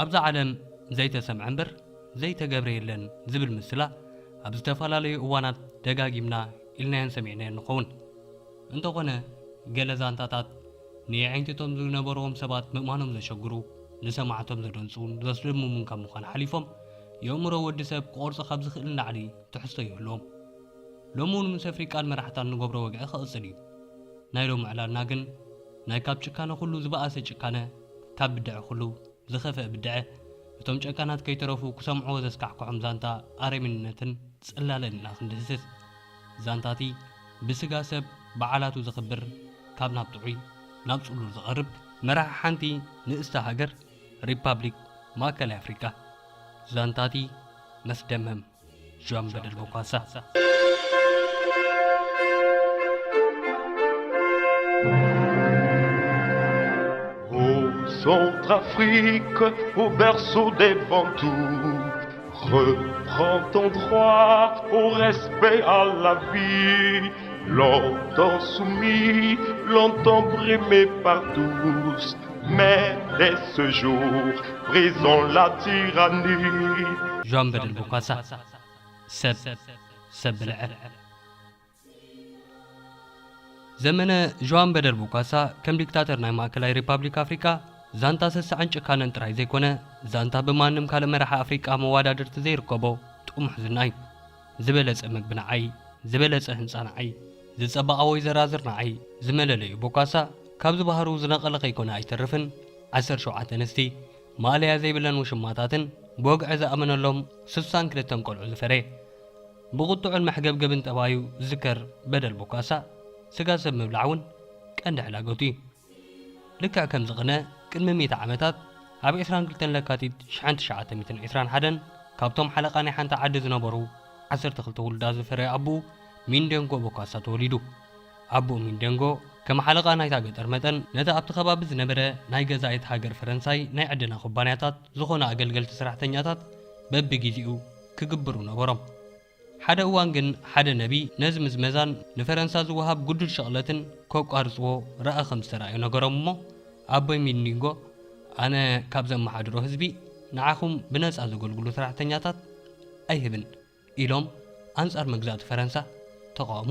ኣብዛ ዓለም ዘይተሰምዐ እምበር ዘይተገብረ የለን ዝብል ምስላ ኣብ ዝተፈላለዩ እዋናት ደጋጊምና ኢልናዮን ሰሚዕናዮን ንኸውን። እንተኾነ ገለ ዛንታታት ንየዒንትቶም ዝነበርዎም ሰባት ምእማኖም ዘሸግሩ፣ ንሰማዕቶም ዘደንጹን ዘስደምሙን ካብ ምዃን ሓሊፎም የእምሮ ወዲ ሰብ ክቖርጾ ካብ ዝኽእል ንላዕሊ ትሕዝቶ ይህልዎም። ሎሚ እውን ምስ ኣፍሪቃን መራሕታን ንገብሮ ወግዒ ክቕጽል እዩ። ናይ ሎሚ ዕላልና ግን ናይ ካብ ጭካነ ኩሉ ዝበኣሰ ጭካነ፣ ካብ ብድዐ ኩሉ ዝኸፍአ ብድዐ፣ እቶም ጨካናት ከይተረፉ ክሰምዕዎ ዘስካሕክሖም ዛንታ ኣረሚንነትን ጽላለን ኢና ክንድህስስ። ዛንታቲ ብስጋ ሰብ በዓላቱ ዝኽብር፣ ካብ ናብ ጥዑይ ናብ ጽሉል ዝቐርብ መራሒ ሓንቲ ንእስቲ ሃገር ሪፓብሊክ ማእከላይ ኣፍሪቃ። ዛንታቲ መስደመም ጆን በደል ቦካሳ። Ô Centrafrique, au berceau des Bantous, reprends ton droit au respect, à la vie. Longtemps soumis, longtemps brimé par tous, mais dès ce jour, brisons la tyrannie. ጆን በደል ቦካሳ፣ ሰብ ሰብ ብልዐ። ዘመነ ጆዋን በደር ቦካሳ ከም ዲክታተር ናይ ማእከላይ ሪፓብሊክ ኣፍሪካ ዛንታ ሰሳዕን ጭካነን ጥራይ ዘይኮነ፣ ዛንታ ብማንም ካልእ መራሒ ኣፍሪቃ መዋዳድርቲ ዘይርከቦ ጥሙሕ ዝና እዩ። ዝበለጸ መግቢ ንዓይ፣ ዝበለጸ ህንጻ ንዓይ፣ ዝጸበቓ ወይ ዘራዝር ንዓይ ዝመለለዩ ቦካሳ ካብዚ ባህሩ ዝነቐለ ከይኮነ ኣይተርፍን። ዓሰርተ ሸውዓተ ኣንስቲ፣ ማእለያ ዘይብለን ውሽማታትን ብወግዒ ዝኣመነሎም ስሳን ክልተን ቆልዑ ዝፈረየ። ብቑጥዑን መሕገብገብን ጠባዩ ዝዝከር በደል ቦካሳ፣ ስጋ ሰብ ምብላዕ እውን ቀንዲ ሕላገቱ እዩ። ልክዕ ከምዚ ቅነ ቅድሚ ሚእቲ ዓመታት ኣብ ዕስራን ክልተን ለካቲት ሽሕን ትሽዓተ ሚእትን ዕስራን ሓደን ካብቶም ሓለቓ ናይ ሓንቲ ዓዲ ዝነበሩ ዓሰርተ ክልተ ውሉዳት ዝፈረየ ኣቦኡ ሚንደንጎ ቦካሳ ተወሊዱ። ኣቦኡ ሚንደንጎ ከም ሓለቓ ናይታ ገጠር መጠን ነቲ ኣብቲ ከባቢ ዝነበረ ናይ ገዛኢት ሃገር ፈረንሳይ ናይ ዕደና ኩባንያታት ዝኾኑ ኣገልገልቲ ሰራሕተኛታት በብግዜኡ ክግብሩ ነበሮም። ሓደ እዋን ግን ሓደ ነቢ ነዚ ምዝመዛን ንፈረንሳ ዝወሃብ ግዱድ ሸቕለትን ከቋርጽዎ ራኢ ከም ዝተራእዮ ነገሮም እሞ ኣቦይ ሚንዲንጎ ኣነ ካብ ዘመሓድሮ ህዝቢ ንዓኹም ብነጻ ዘገልግሉ ሰራሕተኛታት ኣይህብን ኢሎም ኣንጻር መግዛእቲ ፈረንሳ ተቓወሙ።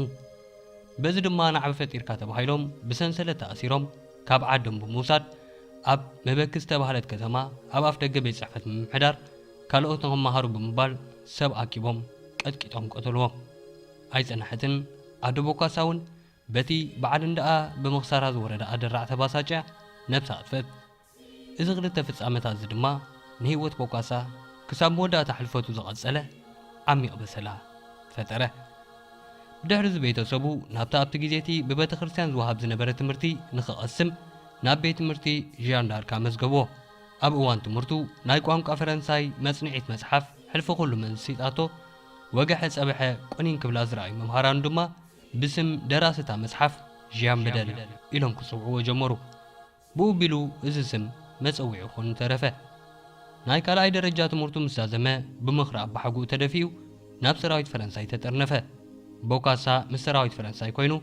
በዚ ድማ ናዕቢ ፈጢርካ ተባሂሎም ብሰንሰለት ተኣሲሮም ካብ ዓዶም ብምውሳድ ኣብ መበኪ ዝተባህለት ከተማ ኣብ ኣፍ ደገ ቤት ጽሕፈት ምምሕዳር ካልኦት ንኽመሃሩ ብምባል ሰብ ኣኪቦም ቀጥቂጦም ቀተልዎም። ኣይጸንሐትን ኣዶ ቦካሳ እውን በቲ ባዕልን ደኣ ብምኽሳራ ዝወረዳ ኣደራዕ ተባሳጭያ ነብሳ ኣጥፍእት። እዚ ክልተ ፍጻመታት እዚ ድማ ንህይወት ቦካሳ ክሳብ መወዳእታ ሕልፈቱ ዝቐጸለ ዓሚቕ በሰላ ፈጠረ። ብድሕሪ እዚ ቤተሰቡ ናብቲ ኣብቲ ግዜ እቲ ብቤተ ክርስቲያን ዝወሃብ ዝነበረ ትምህርቲ ንኽቐስም ናብ ቤት ትምህርቲ ዣን ዳርክ ኣመዝገብዎ። ኣብ እዋን ትምህርቱ ናይ ቋንቋ ፈረንሳይ መጽንዒት መጽሓፍ ሕልፊ ኩሉ መንስይጣቶ ወግሐ ጸብሐ ቁኒን ክብላ ዝረኣዩ መምሃራኑ ድማ ብስም ደራሲ እታ መጽሓፍ ዣን በደል ኢሎም ክጽውዕዎ ጀመሩ። ብኡ ቢሉ እዚ ስም መጸውዒ ኮይኑ ተረፈ። ናይ ካልኣይ ደረጃ ትምህርቱ ምስ ዛዘመ ብምኽሪ ኣባሓጉኡ ተደፊኡ ናብ ሰራዊት ፈረንሳይ ተጠርነፈ። ቦካሳ ምስ ሰራዊት ፈረንሳይ ኮይኑ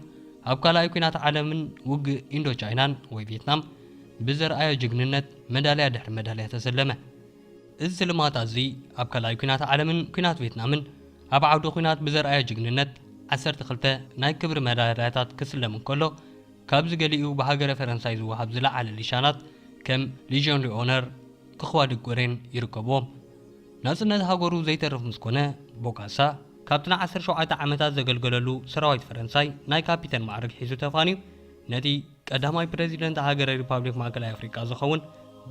ኣብ ካልኣይ ኲናት ዓለምን ውግእ ኢንዶ ቻይናን ወይ ቪየትናም ብዘርኣዮ ጅግንነት መዳልያ ድሕሪ መዳልያ ተሰለመ። እዚ ስልማት እዚ ኣብ ካልኣይ ኲናት ዓለምን ኲናት ቪየትናምን ኣብ ዓውደ ኲናት ብዘርኣዮ ጅግንነት ዓሰርተ ክልተ ናይ ክብሪ መዳልያታት ክስለም እንከሎ ካብዚ ገሊኡ ብሃገረ ፈረንሳይ ዝወሃብ ዝለዓለ ሊሻናት ከም ሊዥዮን ዲኦነር፣ ክኽዋ ድጎሬን ይርከብዎም። ናጽነት ሃገሩ ዘይተርፍ ምስ ኮነ ቦካሳ ካብቲ ንዓሰርተ ሸውዓተ ዓመታት ዘገልገለሉ ሰራዊት ፈረንሳይ ናይ ካፒተን ማዕርግ ሒዙ ተፋንዩ ነቲ ቀዳማይ ፕረዚደንት ሃገረ ሪፓብሊክ ማእከላይ ኣፍሪቃ ዝኸውን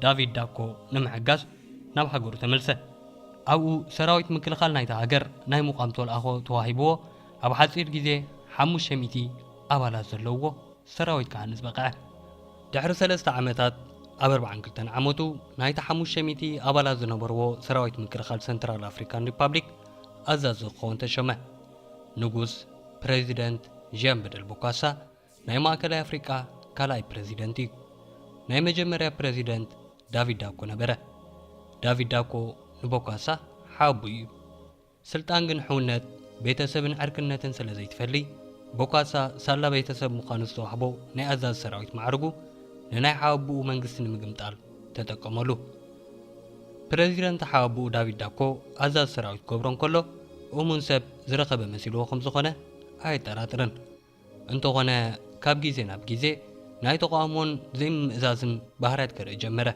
ዳቪድ ዳኮ ንምሕጋዝ ናብ ሃገሩ ተመልሰ። ኣብኡ ሰራዊት ምክልኻል ናይታ ሃገር ናይ ምቋም ተልኣኾ ተዋሂብዎ ኣብ ሓጺር ግዜ ሓሙሽተ ሚእቲ ኣባላት ዘለውዎ ሰራዊት ክሃንጽ በቕዐ። ድሕሪ ሰለስተ ዓመታት ኣብ ኣርብዓን ክልተን ዓመቱ ናይቲ ሓሙሽተ ሚእቲ ኣባላት ዝነበርዎ ሰራዊት ምክልኻል ሰንትራል ኣፍሪካን ሪፓብሊክ ኣዛዚ ክኸውን ተሸመ። ንጉስ ፕረዚደንት ዣን በደል ቦካሳ ናይ ማእከላይ ኣፍሪቃ ካልኣይ ፕረዚደንት እዩ። ናይ መጀመርያ ፕረዚደንት ዳቪድ ዳኮ ነበረ። ዳቪድ ዳኮ ንቦካሳ ሓወቦኡ እዩ። ስልጣን ግን ሕውነት ቤተሰብን ዕርክነትን ስለ ዘይትፈሊ ቦካሳ ሳላ ቤተሰብ ምዃኑ ዝተዋህቦ ናይ ኣዛዚ ሰራዊት ማዕርጉ ንናይ ሓወቦኡ መንግስቲ ንምግምጣል ተጠቀመሉ። ፕረዚደንት ሓወቦኡ ዳቪድ ዳኮ ኣዛዚ ሰራዊት ክገብሮ እንከሎ፣ እሙን ሰብ ዝረኸበ መሲልዎ ከም ዝኾነ ኣየጠራጥርን። እንተኾነ፣ ካብ ግዜ ናብ ግዜ ናይ ተቓውሞን ዘይምእዛዝን ባህርያት ከርኢ ጀመረ።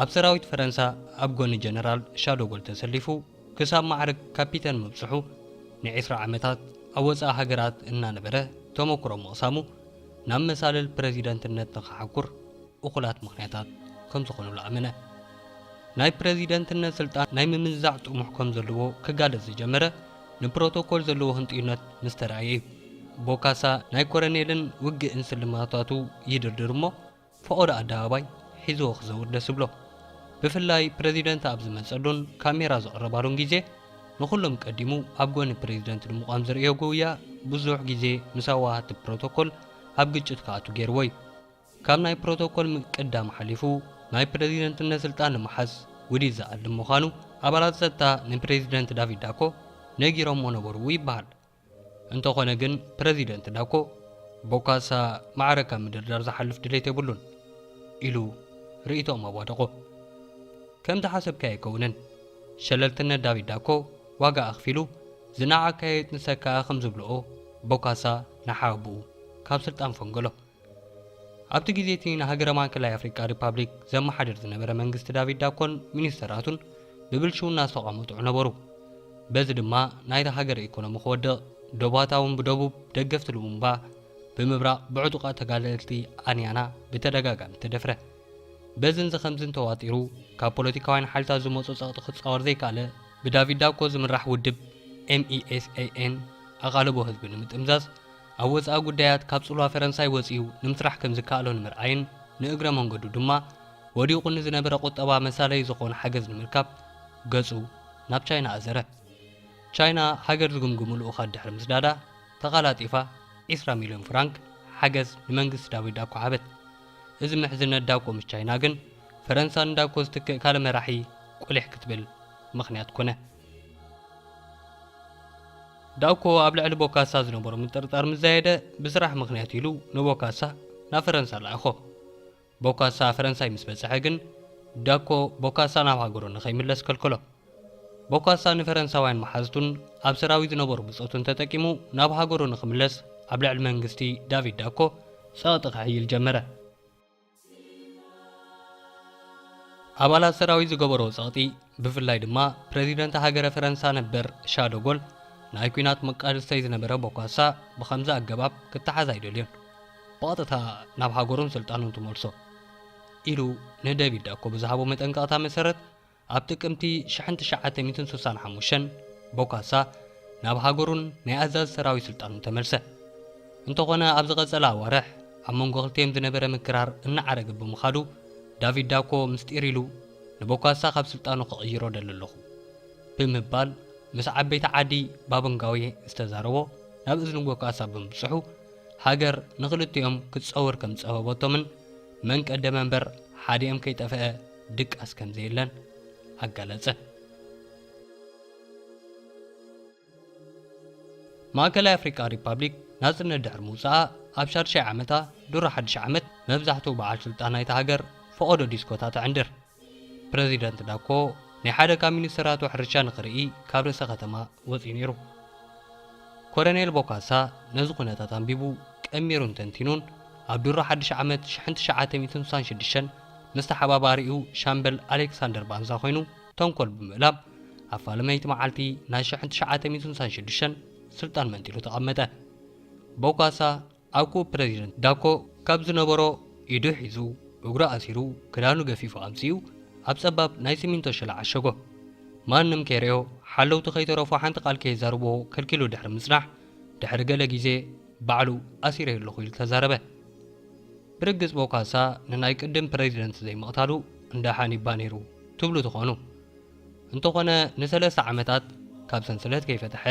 ኣብ ሰራዊት ፈረንሳ ኣብ ጎኒ ጀነራል ሻርል ደ ጎል ተሰሊፉ ክሳብ ማዕርግ ካፒተን ምብጽሑ፣ ንዒስራ ዓመታት ኣብ ወጻኢ ሃገራት እናነበረ ተመኩሮ ምቕሳሙ፣ ናብ መሳልል ፕረዚደንትነት ንኽሓኩር እኹላት ምኽንያታት ከም ዝኾኑሉ ኣመነ። ናይ ፕረዚደንትነት ስልጣን ናይ ምምንዛዕ ጥሙሕ ከም ዘለዎ ክጋለጽ ዝጀመረ፣ ንፕሮቶኮል ዘለዎ ህንጥዩነት ምስ ተራእየ እዩ። ቦካሳ ናይ ኮረኔልን ውግእን ስልማታቱ ይድርድር እሞ፣ ፈቖዶ ኣደባባይ ሒዝዎ ክዘውር ደስ ይብሎ። ብፍላይ ፕረዚደንት ኣብ ዝመጸሉን ካሜራ ዝቕረባሉን ግዜ፣ ንኹሎም ቀዲሙ ኣብ ጎኒ ፕረዚደንት ንምቋም ዘርእዮ ጉያ፣ ብዙሕ ግዜ ምስ ኣዋሃድቲ ፕሮቶኮል ኣብ ግጭት ክኣቱ ገይርዎ እዩ። ካብ ናይ ፕሮቶኮል ምቅዳም ሓሊፉ፣ ናይ ፕረዚደንትነት ስልጣን ንምሓዝ ውዲት ዝኣልም ምዃኑ ኣባላት ጸጥታ ንፕረዚደንት ዳቪድ ዳኮ ነጊሮሞ ነበርዎ ይበሃል። እንተኾነ ግን፣ ፕረዚደንት ዳኮ፣ ቦካሳ ማዕረ ካብ ምድርዳር ዝሓልፍ ድሌት የብሉን ኢሉ ርእይቶኦም ኣዋደቖ። ከምቲ ሓሰብካዮ ኣይከውንን። ሸለልትነት ዳቪድ ዳኮ ዋጋ ኣኽፊሉ፣ ዝነዓቕካዮ የጥንሰካ ከም ዝብልኦ፣ ቦካሳ ንሓወቦኡ ካብ ስልጣን ፈንገሎ። ኣብቲ ግዜ እቲ ንሃገረ ማእከላይ ኣፍሪቃ ሪፓብሊክ ዘመሓድር ዝነበረ መንግስቲ ዳቪድ ዳኮን ሚኒስተራቱን ብብልሽውና ዝተቋመጥዑ ነበሩ። በዚ ድማ ናይታ ሃገር ኢኮኖሚ ክወድቕ፣ ዶባታ እውን ብደቡብ ደገፍቲ ሉሙምባ፣ ብምብራቕ ብዕጡቓት ተጋደልቲ ኣንያና ብተደጋጋሚ ተደፍረ። በዝን ዝኸምዝን ተዋጢሩ፣ ካብ ፖለቲካውያን ሓይልታት ዝመጾ ጸቕጢ ክጻወር ዘይከኣለ፣ ብዳቪድ ዳኮ ዝምራሕ ውድብ ኤም ኢ ኤስ ኤ ኤን ኣቓልቦ ህዝቢ ንምጥምዛዝ፣ ኣብ ወጻኢ ጉዳያት ካብ ጽልዋ ፈረንሳይ ወጺኡ ንምስራሕ ከም ዝከኣሎ ንምርኣይን፣ ንእግረ መንገዱ ድማ ወዲቑ ንዝነበረ ቁጠባ መሳለዪ ዝኾን ሓገዝ ንምርካብ ገጹ ናብ ቻይና ኣዘረ። ቻይና ሃገር ዝግምግሙ ልኡኻት ድሕሪ ምስዳዳ፣ ተቓላጢፋ ዒስራ ሚልዮን ፍራንክ ሓገዝ ንመንግስቲ ዳቪድ ዳኮ ሃበት። እዚ ምሕዝነት ዳኮ ምስ ቻይና ግን፣ ፈረንሳ ንዳኮ ዝትክእ ካልእ መራሒ ቁሊሕ ክትብል ምኽንያት ኮነ። ዳኮ ኣብ ልዕሊ ቦካሳ ዝነበሮ ምጥርጣር ምስ ዘየደ፣ ብስራሕ ምኽንያት ኢሉ ንቦካሳ ናብ ፈረንሳ ለኣኾ። ቦካሳ ፈረንሳይ ምስ በጽሐ ግን፣ ዳኮ ቦካሳ ናብ ሃገሩ ንኸይምለስ ከልከሎ። ቦካሳ ንፈረንሳውያን መሓዝቱን ኣብ ሰራዊት ዝነበሩ ብጾቱን ተጠቂሙ ናብ ሃገሩ ንኽምለስ ኣብ ልዕሊ መንግስቲ ዳቪድ ዳኮ ጸቕጢ ከሕይል ጀመረ። ኣባላት ሰራዊት ዝገበሮ ጸቕጢ፣ ብፍላይ ድማ ፕረዚደንት ሃገረ ፈረንሳ ነበር ሻርል ደ ጎል፣ ናይ ኲናት መቃልስተይ ዝነበረ ቦካሳ ብኸምዚ ኣገባብ ክተሓዝ ኣይደልዮን። ብቐጥታ ናብ ሃገሩን ስልጣኑን ትመልሶ ኢሉ ንደቪድ ዳኮ ብዝሃቦ መጠንቀቕታ መሰረት፣ ኣብ ጥቅምቲ ሽሕን ትሽዓተ ሚእትን ስሳን ሓሙሽተን ቦካሳ ናብ ሃገሩን ናይ ኣዛዚ ሰራዊት ስልጣኑን ተመልሰ። እንተኾነ፣ ኣብ ዝቐጸለ ኣዋርሕ ኣብ መንጎ ክልቲኦም ዝነበረ ምክራር እናዓረገ ብምኻዱ፣ ዳቪድ ዳኮ ምስጢር ኢሉ ንቦካሳ ካብ ስልጣኑ ክቕይሮ ደሊ ኣለኹ ብምባል ምስ ዓበይቲ ዓዲ ባቡንጋዌ ዝተዛረቦ ናብ እዝኒ ቦካሳ ብምብጽሑ፣ ሃገር ንኽልቲኦም ክትጸውር ከም ዝጸበበቶምን መን ቀደመ እምበር ሓዲኦም ከይጠፍአ ድቃስ ከም ዘየለን ኣጋለጸ። ማእከላይ ኣፍሪቃ ሪፓብሊክ ናጽነት ድሕሪ ምውጻኣ ኣብ ሻድሻይ ዓመታ ድሮ ሓድሽ ዓመት መብዛሕትኡ በዓል ስልጣን ናይታ ሃገር ፈቐዶ ዲስኮታት ኣዕንድር። ፕረዚደንት ዳኮ ናይ ሓደ ካብ ሚኒስተራቱ ሕርሻ ንኽርኢ ካብ ርእሰ ከተማ ወጺኡ ነይሩ። ኮረኔል ቦካሳ ነዚ ኩነታት ኣንቢቡ ቀሚሩን ተንቲኑን ኣብ ድሮ ሓድሽ ዓመት ሽሕን ትሽዓተ ሚእትን ስሳን ሽዱሽተን ምስ ተሓባባሪኡ ሻምበል ኣሌክሳንደር ባንዛ ኮይኑ ተንኮል ብምእላም ኣብ ፋልመይቲ መዓልቲ ናይ ሽሕን ትሽዓተ ሚእትን ስሳን ሽዱሽተን ስልጣን መንጢሉ ተቐመጠ። ቦካሳ ኣብ ኩብ ፕረዚደንት ዳኮ ካብ ዝነበሮ ኢዱ ሒዙ፣ እግሩ ኣሲሩ፣ ክዳኑ ገፊፉ ኣምጺኡ ኣብ ጸባብ ናይ ሲሚንቶ ሸላ ዓሸጎ። ማንም ከይርእዮ፣ ሓለውቲ ከይተረፉ ሓንቲ ቃል ከየዛርብዎ ከልኪሉ ድሕሪ ምጽናሕ፣ ድሕሪ ገለ ግዜ ባዕሉ ኣሲረዮ ኣለኹ ኢሉ ተዛረበ። ብርግጽ ቦካሳ ንናይ ቅድም ፕረዚደንት ዘይምቕታሉ እንዳ ሓኒባ ነይሩ ትብሉ ትኾኑ። እንተኾነ ንሰለስተ ዓመታት ካብ ሰንሰለት ከይፈትሐ፣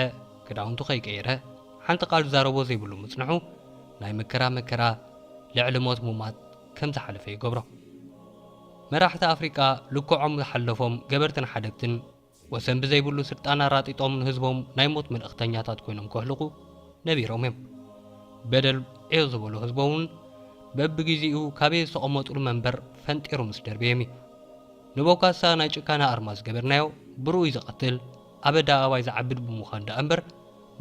ክዳውንቱ ከይቀየረ፣ ሓንቲ ቃል ዝዛረቦ ዘይብሉ ምጽንሑ፣ ናይ መከራ መከራ ልዕሊ ሞት ሙማት ከም ዝሓለፈ ይገብሮ። መራሕቲ ኣፍሪቃ ልክዖም ዝሓለፎም ገበርትን ሓደግትን ወሰን ብዘይብሉ ስልጣን ኣራጢጦም ንህዝቦም ናይ ሞት መልእኽተኛታት ኮይኖም ከህልቑ ነቢሮም እዮም። በደል ዕዮ ዝበሎ ህዝቦም እውን በብግዜኡ ካበየ ዝተቐመጡሉ መንበር ፈንጢሩ ምስ ደርበዮም እዩ። ንቦካሳ ናይ ጭካነ ኣርማ ዝገበርናዮ ብርኡይ ዝቐትል፣ ኣብ ኣደባባይ ዝዓብድ ብምዃን ደኣ እምበር፣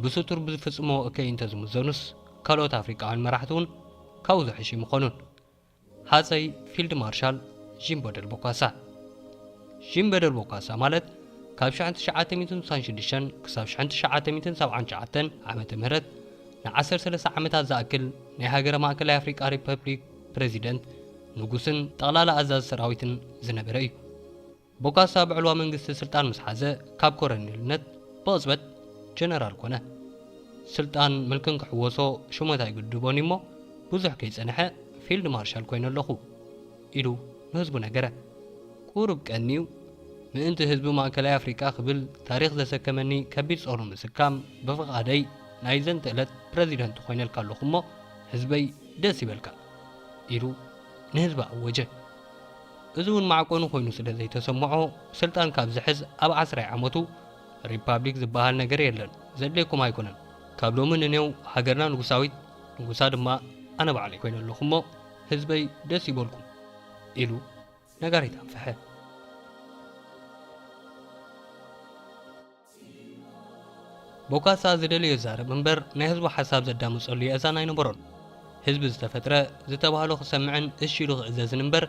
ብስቱር ብዝፍጽሞ እከይ እንተዝምዘኑስ፣ ካልኦት ኣፍሪቃውያን መራሕቲ እውን ካብኡ ዝሕሹ ምኾኑን። ሃጸይ ፊልድ ማርሻል ዢን በደል ቦካሳ። ዢን በደል ቦካሳ ማለት ካብ ሽሕን ትሽዓተ ሚእትን ስሳን ሽዱሽተን ክሳብ ሽሕን ትሽዓተ ሚእትን ሰብዓን ትሽዓተን ዓመተ ምህረት ንዓሰርተ ሰለስተ ዓመታት ዝኣክል ናይ ሃገረ ማእከላይ ኣፍሪቃ ሪፐብሊክ ፕረዚደንት፣ ንጉስን ጠቕላላ ኣዛዚ ሰራዊትን ዝነበረ እዩ። ቦካሳ ብዕልዋ መንግስቲ ስልጣን ምስ ሓዘ ካብ ኮረኔልነት ብቕጽበት ጀነራል ኮነ። ስልጣን ምልክን ክሕወሶ ሽሞት ኣይግድቦን እሞ ብዙሕ ከይጸንሐ ፊልድ ማርሻል ኮይነ ኣለኹ ኢሉ ንህዝቡ ነገረ። ቁሩብ ቀንዩ ምእንቲ ህዝቢ ማእከላይ ኣፍሪቃ ክብል ታሪኽ ዘሰከመኒ ከቢድ ጾኑ ምስካም ብፍቓደይ ናይ ዘንተ ዕለት ፕረዚደንት ኮይነልካ ኣለኹ እሞ ህዝበይ ደስ ይበልካ ኢሉ ንህዝቢ ኣወጀ። እዚ እውን ማዕቆኑ ኮይኑ ስለ ዘይተሰምዖ ስልጣን ካብ ዝሕዝ ኣብ ዓስራይ ዓመቱ ሪፓብሊክ ዝበሃል ነገር የለን ዘድልየኩም ኣይኮነን፣ ካብ ሎሚ ንኔው ሃገርና ንጉሳዊት፣ ንጉሳ ድማ ኣነ ባዕለይ ኮይነ ኣለኹ እሞ ህዝበይ ደስ ይበልኩም ኢሉ ነጋሪት ኣንፈሐ። ቦካሳ ዝደለዮ ይዛረብ እምበር ናይ ህዝቡ ሓሳብ ዘዳምጸሉ የእዛን ኣይነበሮን። ህዝቢ ዝተፈጥረ ዝተባህሎ ክሰምዕን እሺ ኢሉ ክእዘዝን እምበር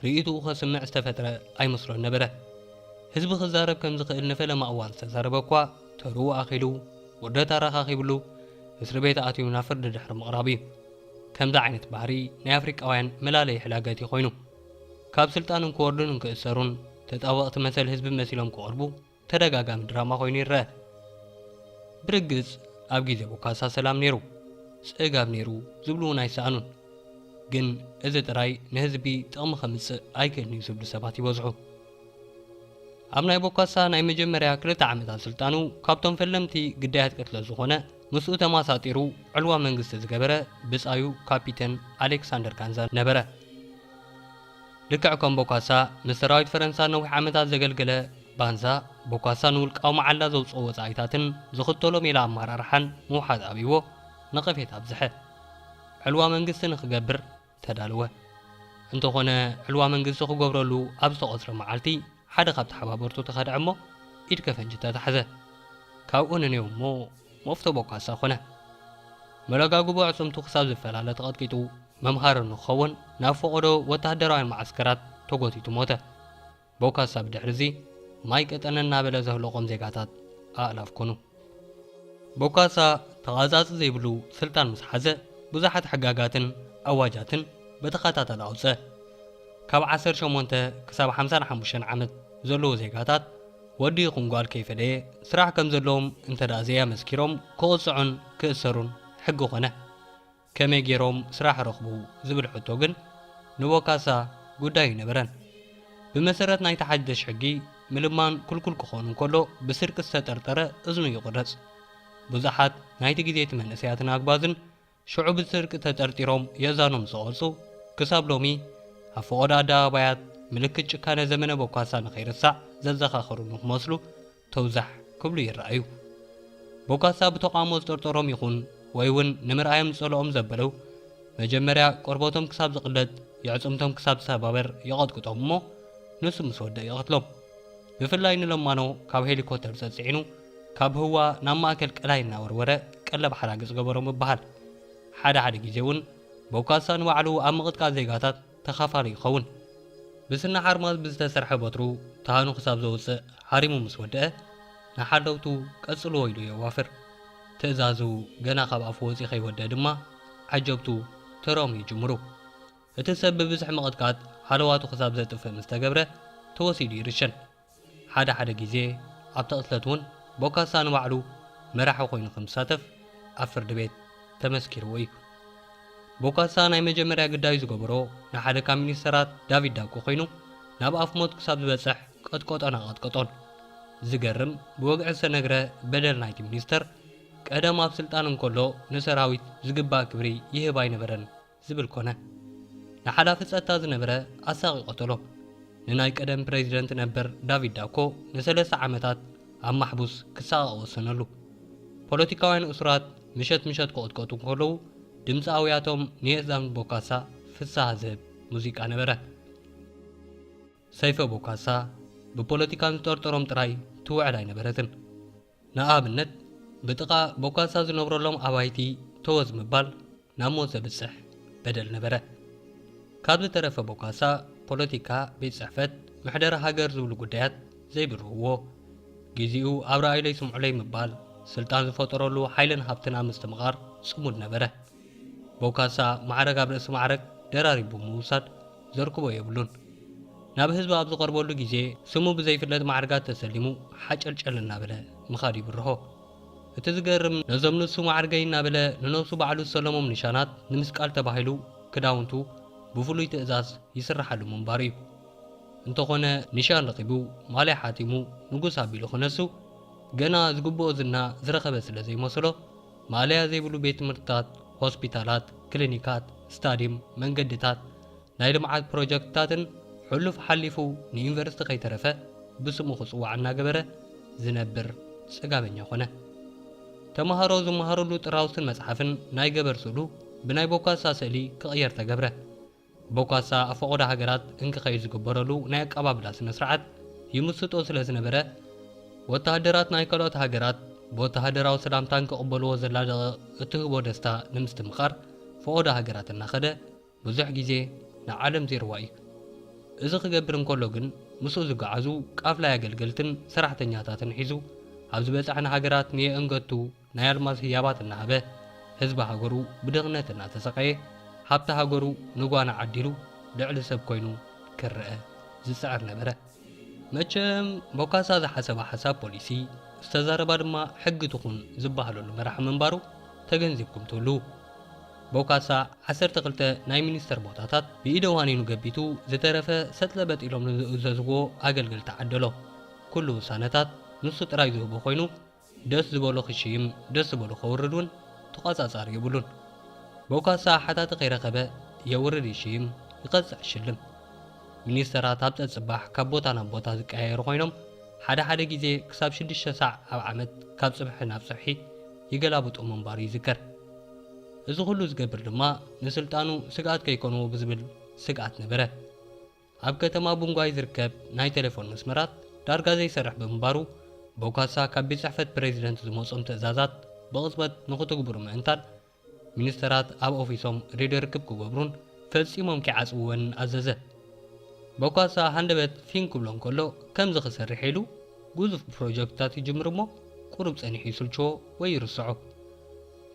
ርእይትኡ ከስምዕ ዝተፈጥረ ኣይመስሎን ነበረ። ህዝቢ ክዛረብ ከም ዝኽእል ንፈለማ እዋን ዝተዛረበ እኳ ተርኡ ኣኺሉ፣ ውርደት ኣረኻኺብሉ፣ እስሪ ቤት ኣትዩ ናብ ፍርዲ ድሕሪ ምቕራቡ እዩ። ከምዚ ዓይነት ባህሪ ናይ ኣፍሪቃውያን መላለዪ ሕላገት እዩ ኮይኑ። ካብ ስልጣን እንክወርዱን እንክእሰሩን ተጣበቕቲ መሰል ህዝቢ መሲሎም ክቐርቡ ተደጋጋሚ ድራማ ኮይኑ ይረአ። ብርግጽ ኣብ ግዜ ቦካሳ ሰላም ነይሩ፣ ጽጋብ ነይሩ ዝብሉ እውን ኣይሰኣኑን። ግን እዚ ጥራይ ንህዝቢ ጥቕሚ ከምጽእ ኣይክእልን እዩ ዝብሉ ሰባት ይበዝሑ። ኣብ ናይ ቦካሳ ናይ መጀመርያ ክልተ ዓመታት ስልጣኑ ካብቶም ፈለምቲ ግዳያት ቅትለት ዝኾነ ምስኡ ተማሳጢሩ ዕልዋ መንግስቲ ዝገበረ ብጻዩ ካፒተን ኣሌክሳንደር ጋንዛ ነበረ። ልክዕ ከም ቦካሳ ምስ ሰራዊት ፈረንሳ ነዊሕ ዓመታት ዘገልገለ ባንዛ፣ ቦካሳ ንውልቃዊ መዓላ ዘውጽኦ ወጻኢታትን ዝኽተሎ ሜላ ኣመራርሓን ምውሓጥ ኣብይዎ ነቐፌታ ኣብዝሐ። ዕልዋ መንግስቲ ንኽገብር ተዳለወ። እንተኾነ ዕልዋ መንግስቲ ክገብረሉ ኣብ ዝተቖጽረ መዓልቲ ሓደ ካብ ተሓባበርቱ ተኸድዐ እሞ ኢድ ከፈንጂ ተታሕዘ። ካብኡ ንኔው እሞ መፍቶ ቦካሳ ኮነ። መለጋግቦ ኣዕጽምቱ ክሳብ ዝፈላለ ተቐጥቂጡ መምሃሪ ንክኸውን ናብ ፈቐዶ ወተሃደራውያን መዓስከራት ተጎቲቱ ሞተ። ቦካሳ ብድሕሪ እዚ ማይ ቀጠነ እናበለ ዘህለቖም ዜጋታት ኣእላፍ ኮኑ። ቦካሳ ተቓጻጺ ዘይብሉ ስልጣን ምስ ሓዘ ብዙሓት ሕጋጋትን ኣዋጃትን ብተኸታታሊ ኣውጸ። ካብ ዓሰርተ ሸሞንተ ክሳብ ሓምሳን ሓሙሽተን ዓመት ዘለዉ ዜጋታት ወዲ ይኹን ጓል ከይፈለየ ስራሕ ከም ዘለዎም እንተ ደኣ ዘየመስኪሮም ክቕጽዑን ክእሰሩን ሕጊ ኮነ። ከመይ ገይሮም ስራሕ ረኽቡ ዝብል ሕቶ ግን ንቦካሳ ጉዳይ ኣይነበረን። ብመሰረት ናይቲ ሓድሽ ሕጊ ምልማን ክልኩል ክኾን እንከሎ ብስርቂ ዝተጠርጠረ እዝኑ ይቑረጽ። ብዙሓት ናይቲ ግዜ እቲ መንእሰያትን ኣግባዝን ሽዑ ብስርቂ ተጠርጢሮም የእዛኖም ዝቐርጹ ክሳብ ሎሚ ኣብ ፈቐዶ ኣደባባያት ምልክት ጭካነ ዘመነ ቦካሳ ንኸይርሳዕ ዘዘኻኸሩ ንክመስሉ ተውዛሕ ክብሉ ይረኣዩ። ቦካሳ ብተቓውሞ ዝጠርጠሮም ይኹን ወይ እውን ንምርኣዮም ዝጸልኦም ዘበለው መጀመርያ ቆርበቶም ክሳብ ዝቕለጥ የዕጽምቶም ክሳብ ዝሰባበር ይቐጥቅጦም እሞ ንሱ ምስ ወደእ ይቐትሎም። ብፍላይ ንለማኖ ካብ ሄሊኮፕተር ጸጽዒኑ ካብ ህዋ ናብ ማእከል ቀላይ እናወርወረ ቀለብ ሓራግጽ ገበሮም ይበሃል። ሓደ ሓደ ግዜ እውን ቦካሳ ንባዕሉ ኣብ ምቕጥቃጥ ዜጋታት ተኻፋሊ ይኸውን። ብስኒ ሓርማዝ ብዝተሰርሐ በትሩ ተሃኑ ክሳብ ዘውፅእ ሃሪሙ ምስ ወደአ ንሓለውቱ ቀጽልዎ ኢሉ የዋፍር። ትእዛዙ ገና ካብ ኣፉ ወፂ ከይወደአ ድማ ዓጀብቱ ተረኦም ይጅምሩ። እቲ ሰብ ብብዝሒ ምቕጥቃጥ ሃለዋቱ ክሳብ ዘጥፍእ ምስ ተገብረ ተወሲዱ ይርሸን። ሓደ ሓደ ግዜ ኣብቲ ቅትለት እውን ቦካሳ ንባዕሉ መራሒ ኮይኑ ከም ዝሳተፍ ኣብ ፍርዲ ቤት ተመስኪርዎ እዩ። ቦካሳ ናይ መጀመርያ ግዳዩ ዝገበሮ ንሓደ ካብ ሚኒስተራት ዳቪድ ዳኮ ኮይኑ ናብ ኣፍ ሞት ክሳብ ዝበጽሕ ቀጥቀጦን ኣቐጥቀጦን። ዝገርም ብወግዒ ዝተነግረ በደል ናይቲ ሚኒስተር ቀደም ኣብ ስልጣን እንከሎ ንሰራዊት ዝግባእ ክብሪ ይህብ ኣይነበረን ዝብል ኮነ። ንሓላፊ ጸጥታ ዝነበረ ኣሳቒ ቀተሎ። ንናይ ቀደም ፕሬዚደንት ነበር ዳቪድ ዳኮ ንሰለስተ ዓመታት ኣብ ማሕቡስ ክሳቐቕ ወሰነሉ። ፖለቲካውያን እሱራት ምሸት ምሸት ክቕጥቀጡ እንከለዉ ድምፂ ኣውያቶም ንየእዛን ቦካሳ ፍስሃ ዝህብ ሙዚቃ ነበረ። ሰይፈ ቦካሳ ብፖለቲካ ንዝጠርጠሮም ጥራይ ትውዕል ኣይነበረትን። ንኣብነት፣ ብጥቓ ቦካሳ ዝነብረሎም ኣባይቲ ተወዝ ምባል ናብ ሞት ዘብጽሕ በደል ነበረ። ካብ ዝተረፈ ቦካሳ ፖለቲካ፣ ቤት ጽሕፈት፣ ምሕደራ ሃገር ዝብሉ ጉዳያት ዘይብርህዎ፣ ግዜኡ ኣብ ረኣዩለይ ስምዑለይ ምባል፣ ስልጣን ዝፈጠረሉ ሓይልን ሃብትን ኣብ ምስትምቓር ጽሙድ ነበረ። ቦካሳ ማዕረግ ኣብ ርእሲ ማዕረግ ደራሪቡ ምውሳድ ዘርክቦ የብሉን። ናብ ህዝቢ ኣብ ዝቐርበሉ ግዜ ስሙ ብዘይፍለጥ ማዕርጋት ተሰሊሙ ሓጨልጨል እናበለ ምኻድ ይብርሆ። እቲ ዝገርም ነዞም ንሱ ማዕርገይ እናበለ ንነብሱ ባዕሉ ዝሰለሞም ኒሻናት ንምስቃል ተባሂሉ ክዳውንቱ ብፍሉይ ትእዛዝ ይስርሓሉ ምንባሩ እዩ። እንተኾነ ኒሻን ረኺቡ ማልያ ሓቲሙ ንጉስ ኣቢሉ ክነሱ ገና ዝግብኦ ዝና ዝረኸበ ስለ ዘይመስሎ ማልያ ዘይብሉ ቤት ትምህርትታት፣ ሆስፒታላት፣ ክሊኒካት፣ ስታድየም፣ መንገድታት፣ ናይ ልምዓት ፕሮጀክትታትን ሕሉፍ ሓሊፉ ንዩኒቨርሲቲ ከይተረፈ ብስሙ ክጽዋዕ እናገበረ ዝነብር ጽጋበኛ ኮነ። ተምሃሮ ዝመሃሩሉ ጥራውስን መጽሓፍን ናይ ገበር ስእሉ ብናይ ቦካሳ ስእሊ ክቕየር ተገብረ። ቦካሳ ኣብ ፈቐዶ ሃገራት እንክኸይድ ዝግበረሉ ናይ ኣቀባብላ ስነ ስርዓት ይምስጦ ስለ ዝነበረ፣ ወተሃደራት ናይ ካልኦት ሃገራት ብወተሃደራዊ ሰላምታ እንክቕበልዎ ዘላደቐ እትህቦ ደስታ ንምስትምቓር ፈቐዶ ሃገራት እናኸደ ብዙሕ ግዜ ንዓለም ዜርዋ እዩ። እዚ ክገብር እንከሎ ግን ምስኡ ዝገዓዙ ቃፍላይ ኣገልገልትን ሰራሕተኛታትን ሒዙ ኣብ ዝበጻሕና ሃገራት ንየእንገቱ ናይ ኣልማዝ ህያባት እናሃበ ህዝቢ ሃገሩ ብድኽነት እናተሰቀየ ሃብቲ ሃገሩ ንጓና ዓዲሉ ልዕሊ ሰብ ኮይኑ ክረአ ዝጽዕር ነበረ። መቸም ቦካሳ ዝሓሰባ ሓሳብ ፖሊሲ፣ ዝተዛረባ ድማ ሕጊ ትኹን ዝበሃለሉ መራሒ ምንባሩ ተገንዚብኩም ትህልዉ። ቦካሳ ዓሰርተ ክልተ ናይ ሚኒስተር ቦታታት ብኢደ ዋኒኑ ገቢቱ ዝተረፈ ሰጥ ለበጥ ኢሎም ንዝእዘዝዎ ኣገልገልቲ ዓደሎ። ኩሉ ውሳነታት ንሱ ጥራይ ዝህቦ ኮይኑ ደስ ዝበሎ ክሽይም ደስ ዝበሎ ከውርድ እውን ተቋጻጻሪ የብሉን። ቦካሳ ሓታቲ ከይረኸበ የውርድ ይሽይም ይቐጽዕ ሽልም። ሚኒስተራት ኣብ ጸጽባሕ ካብ ቦታ ናብ ቦታ ዝቀያየሩ ኮይኖም ሓደ ሓደ ግዜ ክሳብ ሽዱሽተ ሳዕ ኣብ ዓመት ካብ ጽብሒ ናብ ጽብሒ ይገላብጡ ምንባሩ ይዝከር። እዚ ኩሉ ዝገብር ድማ ንስልጣኑ ስግኣት ከይኮንዎ ብዝብል ስግኣት ነበረ። ኣብ ከተማ ቡንጓይ ዝርከብ ናይ ቴሌፎን መስመራት ዳርጋ ዘይሰርሕ ብምንባሩ ቦካሳ ካብ ቤት ጽሕፈት ፕሬዚደንት ዝመጾም ትእዛዛት ብቕጽበት ንኽትግብሩ ምእንታን ሚኒስተራት ኣብ ኦፊሶም ሬድዮ ርክብ ክገብሩን ፈጺሞም ከይዓጽውወን ኣዘዘ። ቦካሳ ሃንደበት ፊን ክብሎ እንከሎ ከምዚ ክሰርሕ ኢሉ ግዙፍ ፕሮጀክትታት ይጅምር እሞ ቁሩብ ጸኒሑ ይስልችዎ ወይ ይርስዖ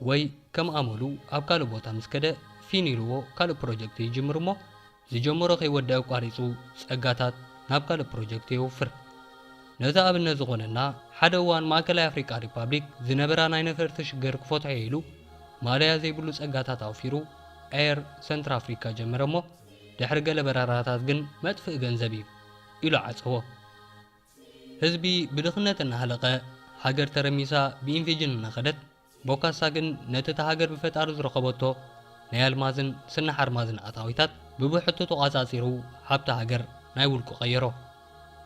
ወይ ከም ኣመሉ ኣብ ካልእ ቦታ ምስ ከደ ፊን ኢልዎ ካልእ ፕሮጀክት ይጅምር እሞ ዝጀመሮ ከይወደአ ኣቋሪጹ ጸጋታት ናብ ካልእ ፕሮጀክት የውፍር። ነዚ ኣብነት ዝኾነና ሓደ እዋን ማእከላይ ኣፍሪቃ ሪፓብሊክ ዝነበራ ናይ ነፈርቲ ሽግር ክፈትሖ ኢሉ ማለያ ዘይብሉ ጸጋታት ኣውፊሩ ኤር ሰንትር ኣፍሪካ ጀመረ እሞ ድሕሪ ገለ በረራታት ግን መጥፍእ ገንዘብ እዩ ኢሉ ዓጸዎ። ህዝቢ ብድኽነት እናሃለቐ ሃገር ተረሚሳ ብኢንፌጅን እናኸደት ቦካሳ ግን ነቲ እታ ሃገር ብፈጣሪ ዝረኸበቶ ናይ ኣልማዝን ስነ ሓርማዝን ኣታዊታት ብብሕቱ ተቋጻጺሩ ሃብቲ ሃገር ናይ ውልቁ ቀየሮ።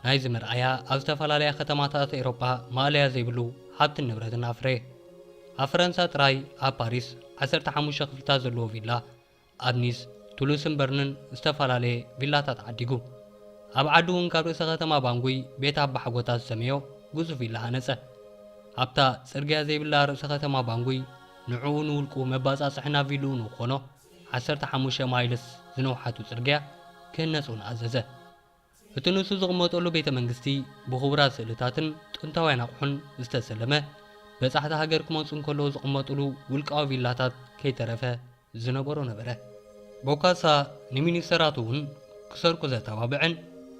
ናይዚ መርኣያ ኣብ ዝተፈላለያ ከተማታት ኤሮጳ ማእለያ ዘይብሉ ሃብትን ንብረትን ኣፍረየ። ኣብ ፈረንሳ ጥራይ ኣብ ፓሪስ ዓሰርተ ሓሙሽተ ክፍልታት ዘለዎ ቪላ ኣብ ኒስ፣ ቱሉስን በርንን ዝተፈላለየ ቪላታት ዓዲጉ። ኣብ ዓዲ እውን ካብ ርእሰ ከተማ ባንጉይ ቤት ኣባሓጎታት ዝሰመዮ ግዙፍ ቪላ ሃነጸ። ኣብታ ጽርግያ ዘይብላ ርእሰ ከተማ ባንጉይ ንዕኡ ንውልቁ መባጻጽሒ ናብ ቪልኡ ንኾኖ ዓሰርተ ሓሙሽተ ማይልስ ዝነውሓቱ ጽርግያ ክህነጽ እውን ኣዘዘ። እቲ ንሱ ዝቕመጠሉ ቤተ መንግስቲ ብኽቡራት ስእልታትን ጥንታውያን ኣቑሑን ዝተሰለመ፣ በጻሕቲ ሃገር ክመጹ እንከለዉ ዝቕመጥሉ ውልቃዊ ቪላታት ከይተረፈ ዝነበሮ ነበረ። ቦካሳ ንሚኒስተራቱ እውን ክሰርቁ ዘተባብዐን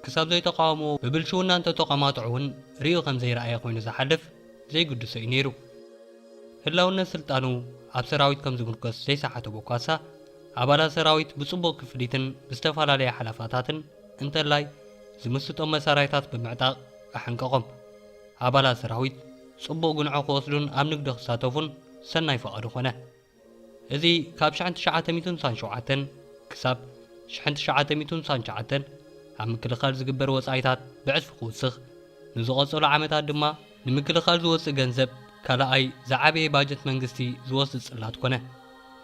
ክሳብ ዘይተቃወምዎ ብብልሽውና እንተተቋማጥዑ እውን ርእዩ ከም ዘይረኣየ ኮይኑ ዝሓልፍ ዘይግድሶ እዩ ነይሩ። ህላውነት ስልጣኑ ኣብ ሰራዊት ከም ዝምርኮስ ዘይሰሓቶ ቦካሳ ኣባላት ሰራዊት ብጽቡቕ ክፍሊትን ብዝተፈላለየ ሓለፋታትን እንተላይ ዝምስጦም መሳርያታት ብምዕጣቕ ኣሐንቀቖም። ኣባላት ሰራዊት ጽቡቕ ጉንዖ ክወስዱን ኣብ ንግዲ ክሳተፉን ሰናይ ፍቓዱ ኮነ። እዚ ካብ ሽሕን ትሽዓተ ሚእትን ስሳን ሸውዓተን ክሳብ ሽሕን ትሽዓተ ሚእትን ስሳን ትሽዓተን ኣብ ምክልኻል ዝግበር ወጻኢታት ብዕጽፊ ክውስኽ፣ ንዝቐጸሉ ዓመታት ድማ ንምክልኻል ዝወጽእ ገንዘብ ካልኣይ ዝዓበየ ባጀት መንግስቲ ዝወስድ ጽላት ኮነ።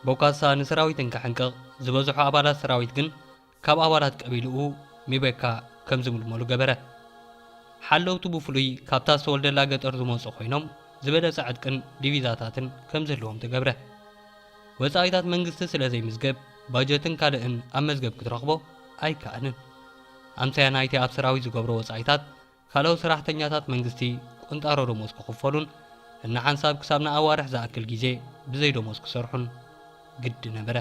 ቦካሳ ንሰራዊት እንክሕንቅቕ፣ ዝበዝሑ ኣባላት ሰራዊት ግን ካብ ኣባላት ቀቢልኡ ሚቤካ ከም ዝምልመሉ ገበረ። ሓለውቱ ብፍሉይ ካብታ ዝተወልደላ ገጠር ዝመጹ ኮይኖም ዝበለጸ ዕጥቅን ዲቪዛታትን ከም ዝህልዎም ተገብረ። ወጻኢታት መንግስቲ ስለ ዘይምዝገብ ባጀትን ካልእን ኣብ መዝገብ ክትረኽቦ ኣይከኣልን። ኣምሳያ ናይቲ ኣብ ሰራዊት ዝገብሮ ወጻኢታት ካልኦት ሰራሕተኛታት መንግስቲ ቁንጣሮ ደሞዝ ክኽፈሉን፣ እንሓንሳብ ክሳብ ንኣዋርሕ ዝኣክል ግዜ ብዘይ ደሞዝ ክሰርሑን ግዲ ነበረ።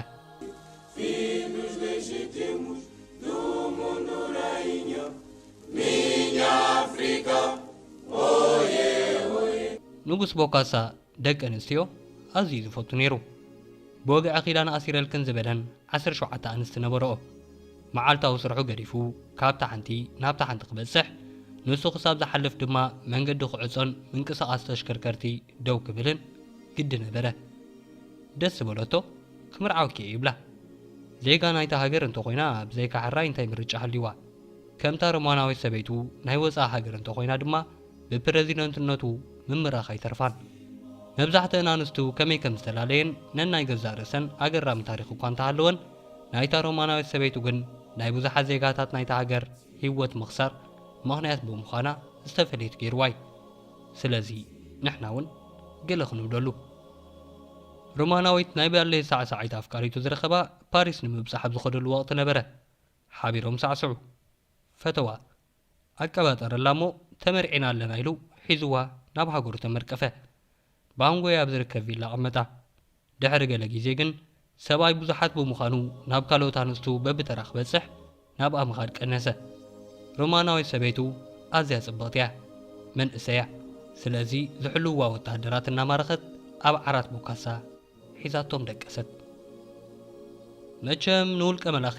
ንጉስ ቦካሳ ደቂ ኣንስትዮ ኣዝዩ ዝፈቱ ነይሩ። ብወግዒ ኪዳን ኣሲረልክን ዝበለን ዓሰርተ ሸውዓተ ኣንስቲ ነበርኦ። መዓልታዊ ስርሑ ገዲፉ ካብታ ሓንቲ ናብታ ሓንቲ ክበጽሕ፣ ንሱ ክሳብ ዝሓልፍ ድማ መንገዲ ክዕጾን ምንቅስቓስ ተሽከርከርቲ ደው ክብልን ግዲ ነበረ። ደስ ዝበለቶ ክምርዓወኪ እየ ይብላ። ዜጋ ናይታ ሃገር እንተኾይና ብዘይካ ሕራይ እንታይ ምርጫ ሃልይዋ? ከምታ ሮማናዊት ሰበይቱ ናይ ወጻኢ ሃገር እንተኾይና ድማ ብፕረዚደንትነቱ ምምራኽ ኣይተርፋን። መብዛሕትአን ኣንስቱ ከመይ ከም ዝተላለየን ነናይ ገዛእ ርእሰን ኣገራሚ ታሪኽ እኳ እንተሃለወን፣ ናይታ ሮማናዊት ሰበይቱ ግን ናይ ብዙሓት ዜጋታት ናይታ ሃገር ህይወት ምኽሳር ምኽንያት ብምዃና ዝተፈለየት ገይርዋ እዩ። ስለዚ ንሕና እውን ገለ ክንብለሉ። ሮማናዊት ናይ ባለይ ሳዕሳዒት ኣፍቃሪቱ ዝረኸባ ፓሪስ ንምብጻሕ ኣብ ዝኸደሉ ወቕቲ ነበረ። ሓቢሮም ሳዕስዑ። ፈተዋ። ኣቀባጠረላ እሞ ተመርዒና ኣለና ኢሉ ሒዝዋ ናብ ሃገሩ ተመርቀፈ። ባንጎይ ኣብ ዝርከብ ቪላ ኣቐመጣ። ድሕሪ ገለ ግዜ ግን ሰብኣይ ብዙሓት ብምዃኑ ናብ ካልኦት ኣንስቱ በብተራ ክበጽሕ ናብኣ ምኻድ ቀነሰ። ሮማናዊት ሰበይቱ ኣዝያ ጽብቕቲ እያ፣ መንእሰይ እያ። ስለዚ ዝሕልውዋ ወተሃደራት እናማረኸት ኣብ ዓራት ቦካሳ ሒዛቶም ደቀሰት። መቸም ንውልቀ መላኺ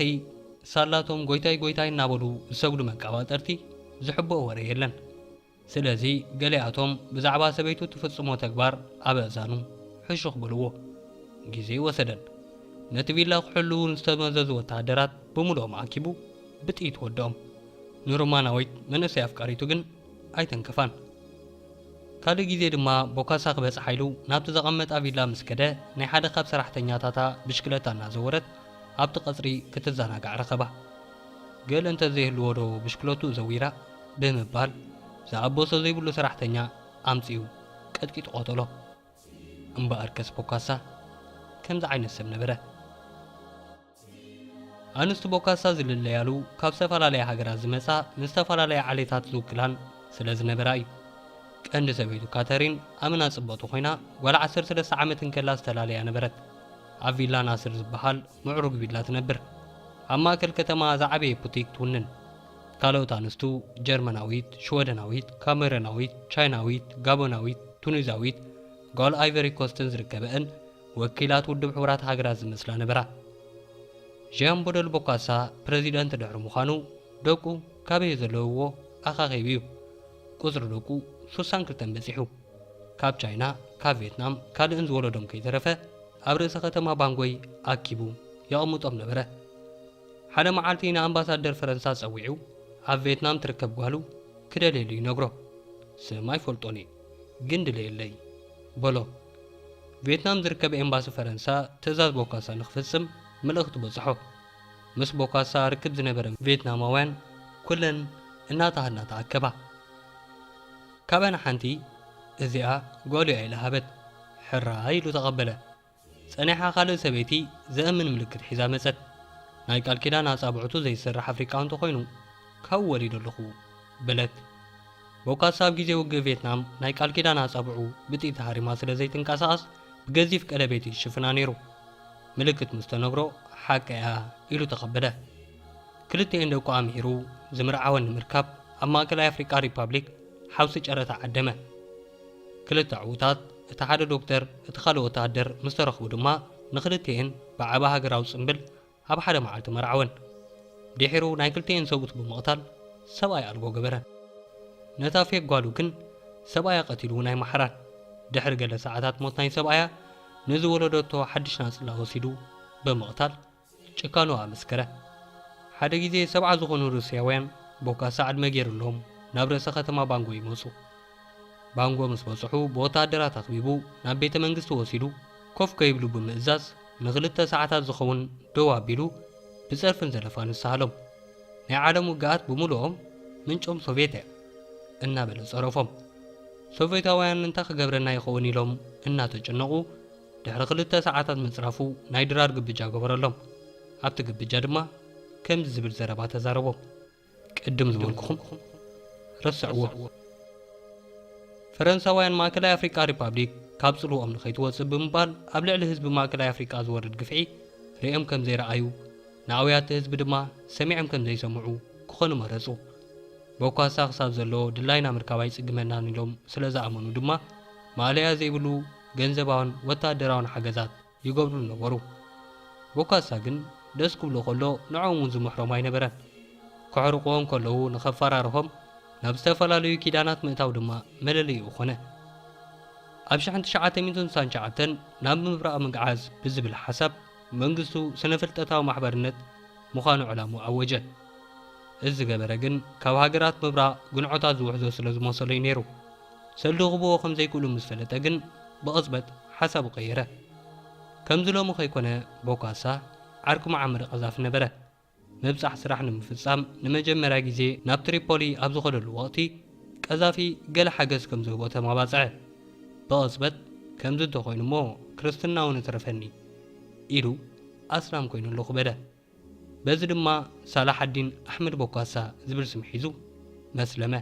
ሳላቶም ጎይታይ ጎይታይ እናበሉ ዝሰግዱ መቀባጠርቲ ዝሕብኦ ወረ የለን። ስለዚ ገሊኣቶም ብዛዕባ ሰበይቱ ትፍጽሞ ተግባር ኣብ ኣእዛኑ ሕሹኽ በልዎ። ግዜ ይወሰደን። ነቲ ቪላ ክሕልዉ ዝተመዘዙ ወተሃደራት ብምሉኦም ኣኪቡ ብጥይት ወድኦም። ንሮማናዊት መንእሰይ ኣፍቃሪቱ ግን ኣይተንከፋን። ካልእ ግዜ ድማ ቦካሳ ክበጽሓ ኢሉ ናብቲ ዘቐመጣ ቪላ ምስ ከደ፣ ናይ ሓደ ካብ ሰራሕተኛታታ ብሽክለታ እናዘወረት ኣብቲ ቀጽሪ ክትዘናጋዕ ረኸባ። "ገለ እንተዘይህልዎ ዶ ብሽክለቱ ዘዊራ?" ብምባል ዝኣበሶ ዘይብሉ ሰራሕተኛ ኣምጺኡ ቀጥቂጡ ቀተሎ። እምበኣርከስ ቦካሳ ከምዚ ዓይነት ሰብ ነበረ። ኣንስቲ ቦካሳ ዝልለያሉ ካብ ዝተፈላለያ ሃገራት ዝመጻ ንዝተፈላለያ ዓሌታት ዝውክላን ስለ ዝነበራ እዩ። ቀንዲ ሰበይቱ ካተሪን ኣመና ጽብቕቲ ኮይና፣ ጓል ዓሰርተ ሰለስተ ዓመት እንከላ ዝተላለያ ነበረት። ኣብ ቪላ ናስር ዝበሃል ምዕሩግ ቪላ ትነብር። ኣብ ማእከል ከተማ ዝዓበየ ቡቲክ ትውንን። ካልኦት ኣንስቱ ጀርመናዊት፣ ሽወደናዊት፣ ካሜሮናዊት፣ ቻይናዊት፣ ጋቦናዊት፣ ቱኒዛዊት፣ ጓል ኣይቨሪ ኮስትን ዝርከበአን ወኪላት ውድብ ሕቡራት ሃገራት ዝመስላ ነበራ። ዣን ቦደል ቦካሳ ፕረዚደንት ድሕሪ ምዃኑ፣ ደቁ ካበየ ዘለውዎ ኣኻኺቡ እዩ። ቁጽሪ ደቁ ሱሳን ክልተን በጺሑ። ካብ ቻይና፣ ካብ ቪየትናም፣ ካልእን ዝወለዶም ከይተረፈ፣ ኣብ ርእሰ ከተማ ባንጎይ ኣኪቡ የቐምጦም ነበረ። ሓደ መዓልቲ ንኣምባሳደር ፈረንሳ ጸዊዑ፣ ኣብ ቪየትናም ትርከብ ጓሉ ክደልየሉ ይነግሮ። "ስም ኣይፈልጦን እየ፣ ግን ድለየለይ" በሎ። ቪየትናም ዝርከብ ኤምባሲ ፈረንሳ ትእዛዝ ቦካሳ ንኽፍጽም መልእኽቲ በጽሖ። ምስ ቦካሳ ርክብ ዝነበረን ቪየትናማውያን ኩለን እናተሃና ተኣከባ። ካብኣን ሓንቲ፣ "እዚኣ ጓሉ እያ" ኢላ ሃበት። "ሕራይ" ኢሉ ተቐበለ። ጸኒሓ ካልእ ሰበይቲ ዘእምን ምልክት ሒዛ መጸት። "ናይ ቃል ኪዳን ኣጻብዕቱ ዘይሰርሕ ኣፍሪቃዊ እንተኾይኑ፣ ካብኡ ወሊደ ኣለኹ" በለት። ቦካሳ ኣብ ግዜ ውግእ ቪየትናም ናይ ቃል ኪዳን ኣጻብዑ ብጥይት ተሃሪማ ስለ ዘይትንቀሳቐስ፣ ብገዚፍ ቀለቤት እዩ ዝሽፍና ነይሩ። ምልክት ምስ ተነግሮ፣ "ሓቀያ" ኢሉ ተቐበለ። ክልቲኤን ደቁ ኣምሂሩ ዝምርዓወን ንምርካብ ኣብ ማእከላይ ኣፍሪቃ ሪፓብሊክ ሓውሲ ጨረታ ዓደመ። ክልተ ዕዉታት፣ እቲ ሓደ ዶክተር፣ እቲ ካልእ ወተሃደር ምስ ተረኽቡ ድማ ንክልቲኤን ብዓቢ ሃገራዊ ጽምብል ኣብ ሓደ መዓልቲ መርዓወን። ድሒሩ ናይ ክልቲኤን ሰብኡት ብምቕታል ሰብኣይ ኣልቦ ገበረ። ነታ ፌክ ጓሉ ግን ሰብኣያ ቀቲሉ እውን ኣይመሓራን። ድሕሪ ገለ ሰዓታት ሞት ናይ ሰብኣያ፣ ንዝወለደቶ ሓድሽ ናጽላ ወሲዱ ብምቕታል ጭካኑ ኣመስከረ። ሓደ ግዜ ሰብዓ ዝኾኑ ሩስያውያን ቦካሳ ዕድመ ገይሩሎም ናብ ርእሰ ከተማ ባንጎ ይመጹ። ባንጎ ምስ በጽሑ ብወታደራት ኣኽቢቡ ናብ ቤተ መንግስቲ ወሲዱ ኮፍ ከይብሉ ብምእዛዝ ንኽልተ ሰዓታት ዝኸውን ደው ኣቢሉ ብጸርፍን ዘለፋን ይሰሃሎም። ናይ ዓለም ውግኣት ብምሉኦም ምንጮም ሶቪየት እያ እናበለ ጸረፎም። ሶቪየታውያን እንታይ ክገብረና ይኸውን ኢሎም እናተጨነቑ፣ ድሕሪ ክልተ ሰዓታት ምጽራፉ ናይ ድራር ግብጃ ገበረሎም። ኣብቲ ግብጃ ድማ ከምዚ ዝብል ዘረባ ተዛረቦም። ቅድም ዝበልኩኹም ረስዕዎ። ፈረንሳውያን ማእከላይ ኣፍሪቃ ሪፓብሊክ ካብ ጽልውኦም ንኸይትወጽእ ብምባል ኣብ ልዕሊ ህዝቢ ማእከላይ ኣፍሪቃ ዝወርድ ግፍዒ ርእዮም ከም ዘይረኣዩ፣ ንኣውያት ህዝቢ ድማ ሰሚዖም ከም ዘይሰምዑ ክኾኑ መረጹ። ቦኳሳ ክሳብ ዘሎ ድላይና ምርካብ ኣይጽግመናን ኢሎም ስለ ዝኣመኑ ድማ ማእለያ ዘይብሉ ገንዘባውን ወታደራውን ሓገዛት ይገብሩ ነበሩ። ቦካሳ ግን ደስ ክብሎ ከሎ ንዕኦም እውን ዝምሕሮም ኣይነበረን። ከሕርቕዎ እንከለዉ ንኸፈራርሆም ናብ ዝተፈላለዩ ኪዳናት ምእታው ድማ መለለይኡ ኾነ። ኣብ ሽሕን ትሽዓተ ሚእትን ስሳን ትሽዓተን ናብ ምብራቕ ምግዓዝ ብዝብል ሓሳብ መንግስቱ ስነ ፍልጠታዊ ማሕበርነት ምዃኑ ዕላሙ ኣወጀ። እዚ ዝገበረ ግን ካብ ሃገራት ምብራቕ ግንዖታት ዝውሕዞ ስለ ዝመሰሎ'ዩ ነይሩ። ሰልዲ ክህብዎ ከም ዘይክእሉ ምስ ፈለጠ ግን ብቕጽበት ሓሳቡ ቀየረ። ከምዚ ሎሚ ከይኮነ ቦካሳ ዓርኪ መዓመሪ ቀዛፊ ነበረ። ምብጻሕ ስራሕ ንምፍጻም ንመጀመርያ ግዜ ናብ ትሪፖሊ ኣብ ዝኸደሉ ወቕቲ ቀዛፊ ገለ ሓገዝ ከም ዝህቦ ተማባጽዐ። ብቕጽበት ከምዚ እንተኾይኑ እሞ ክርስትና እውን እትረፈኒ ኢሉ ኣስላም ኮይኑ ኣለኹ በለ። በዚ ድማ ሳላሓዲን ኣሕመድ ቦኳሳ ዝብል ስም ሒዙ መስለመ።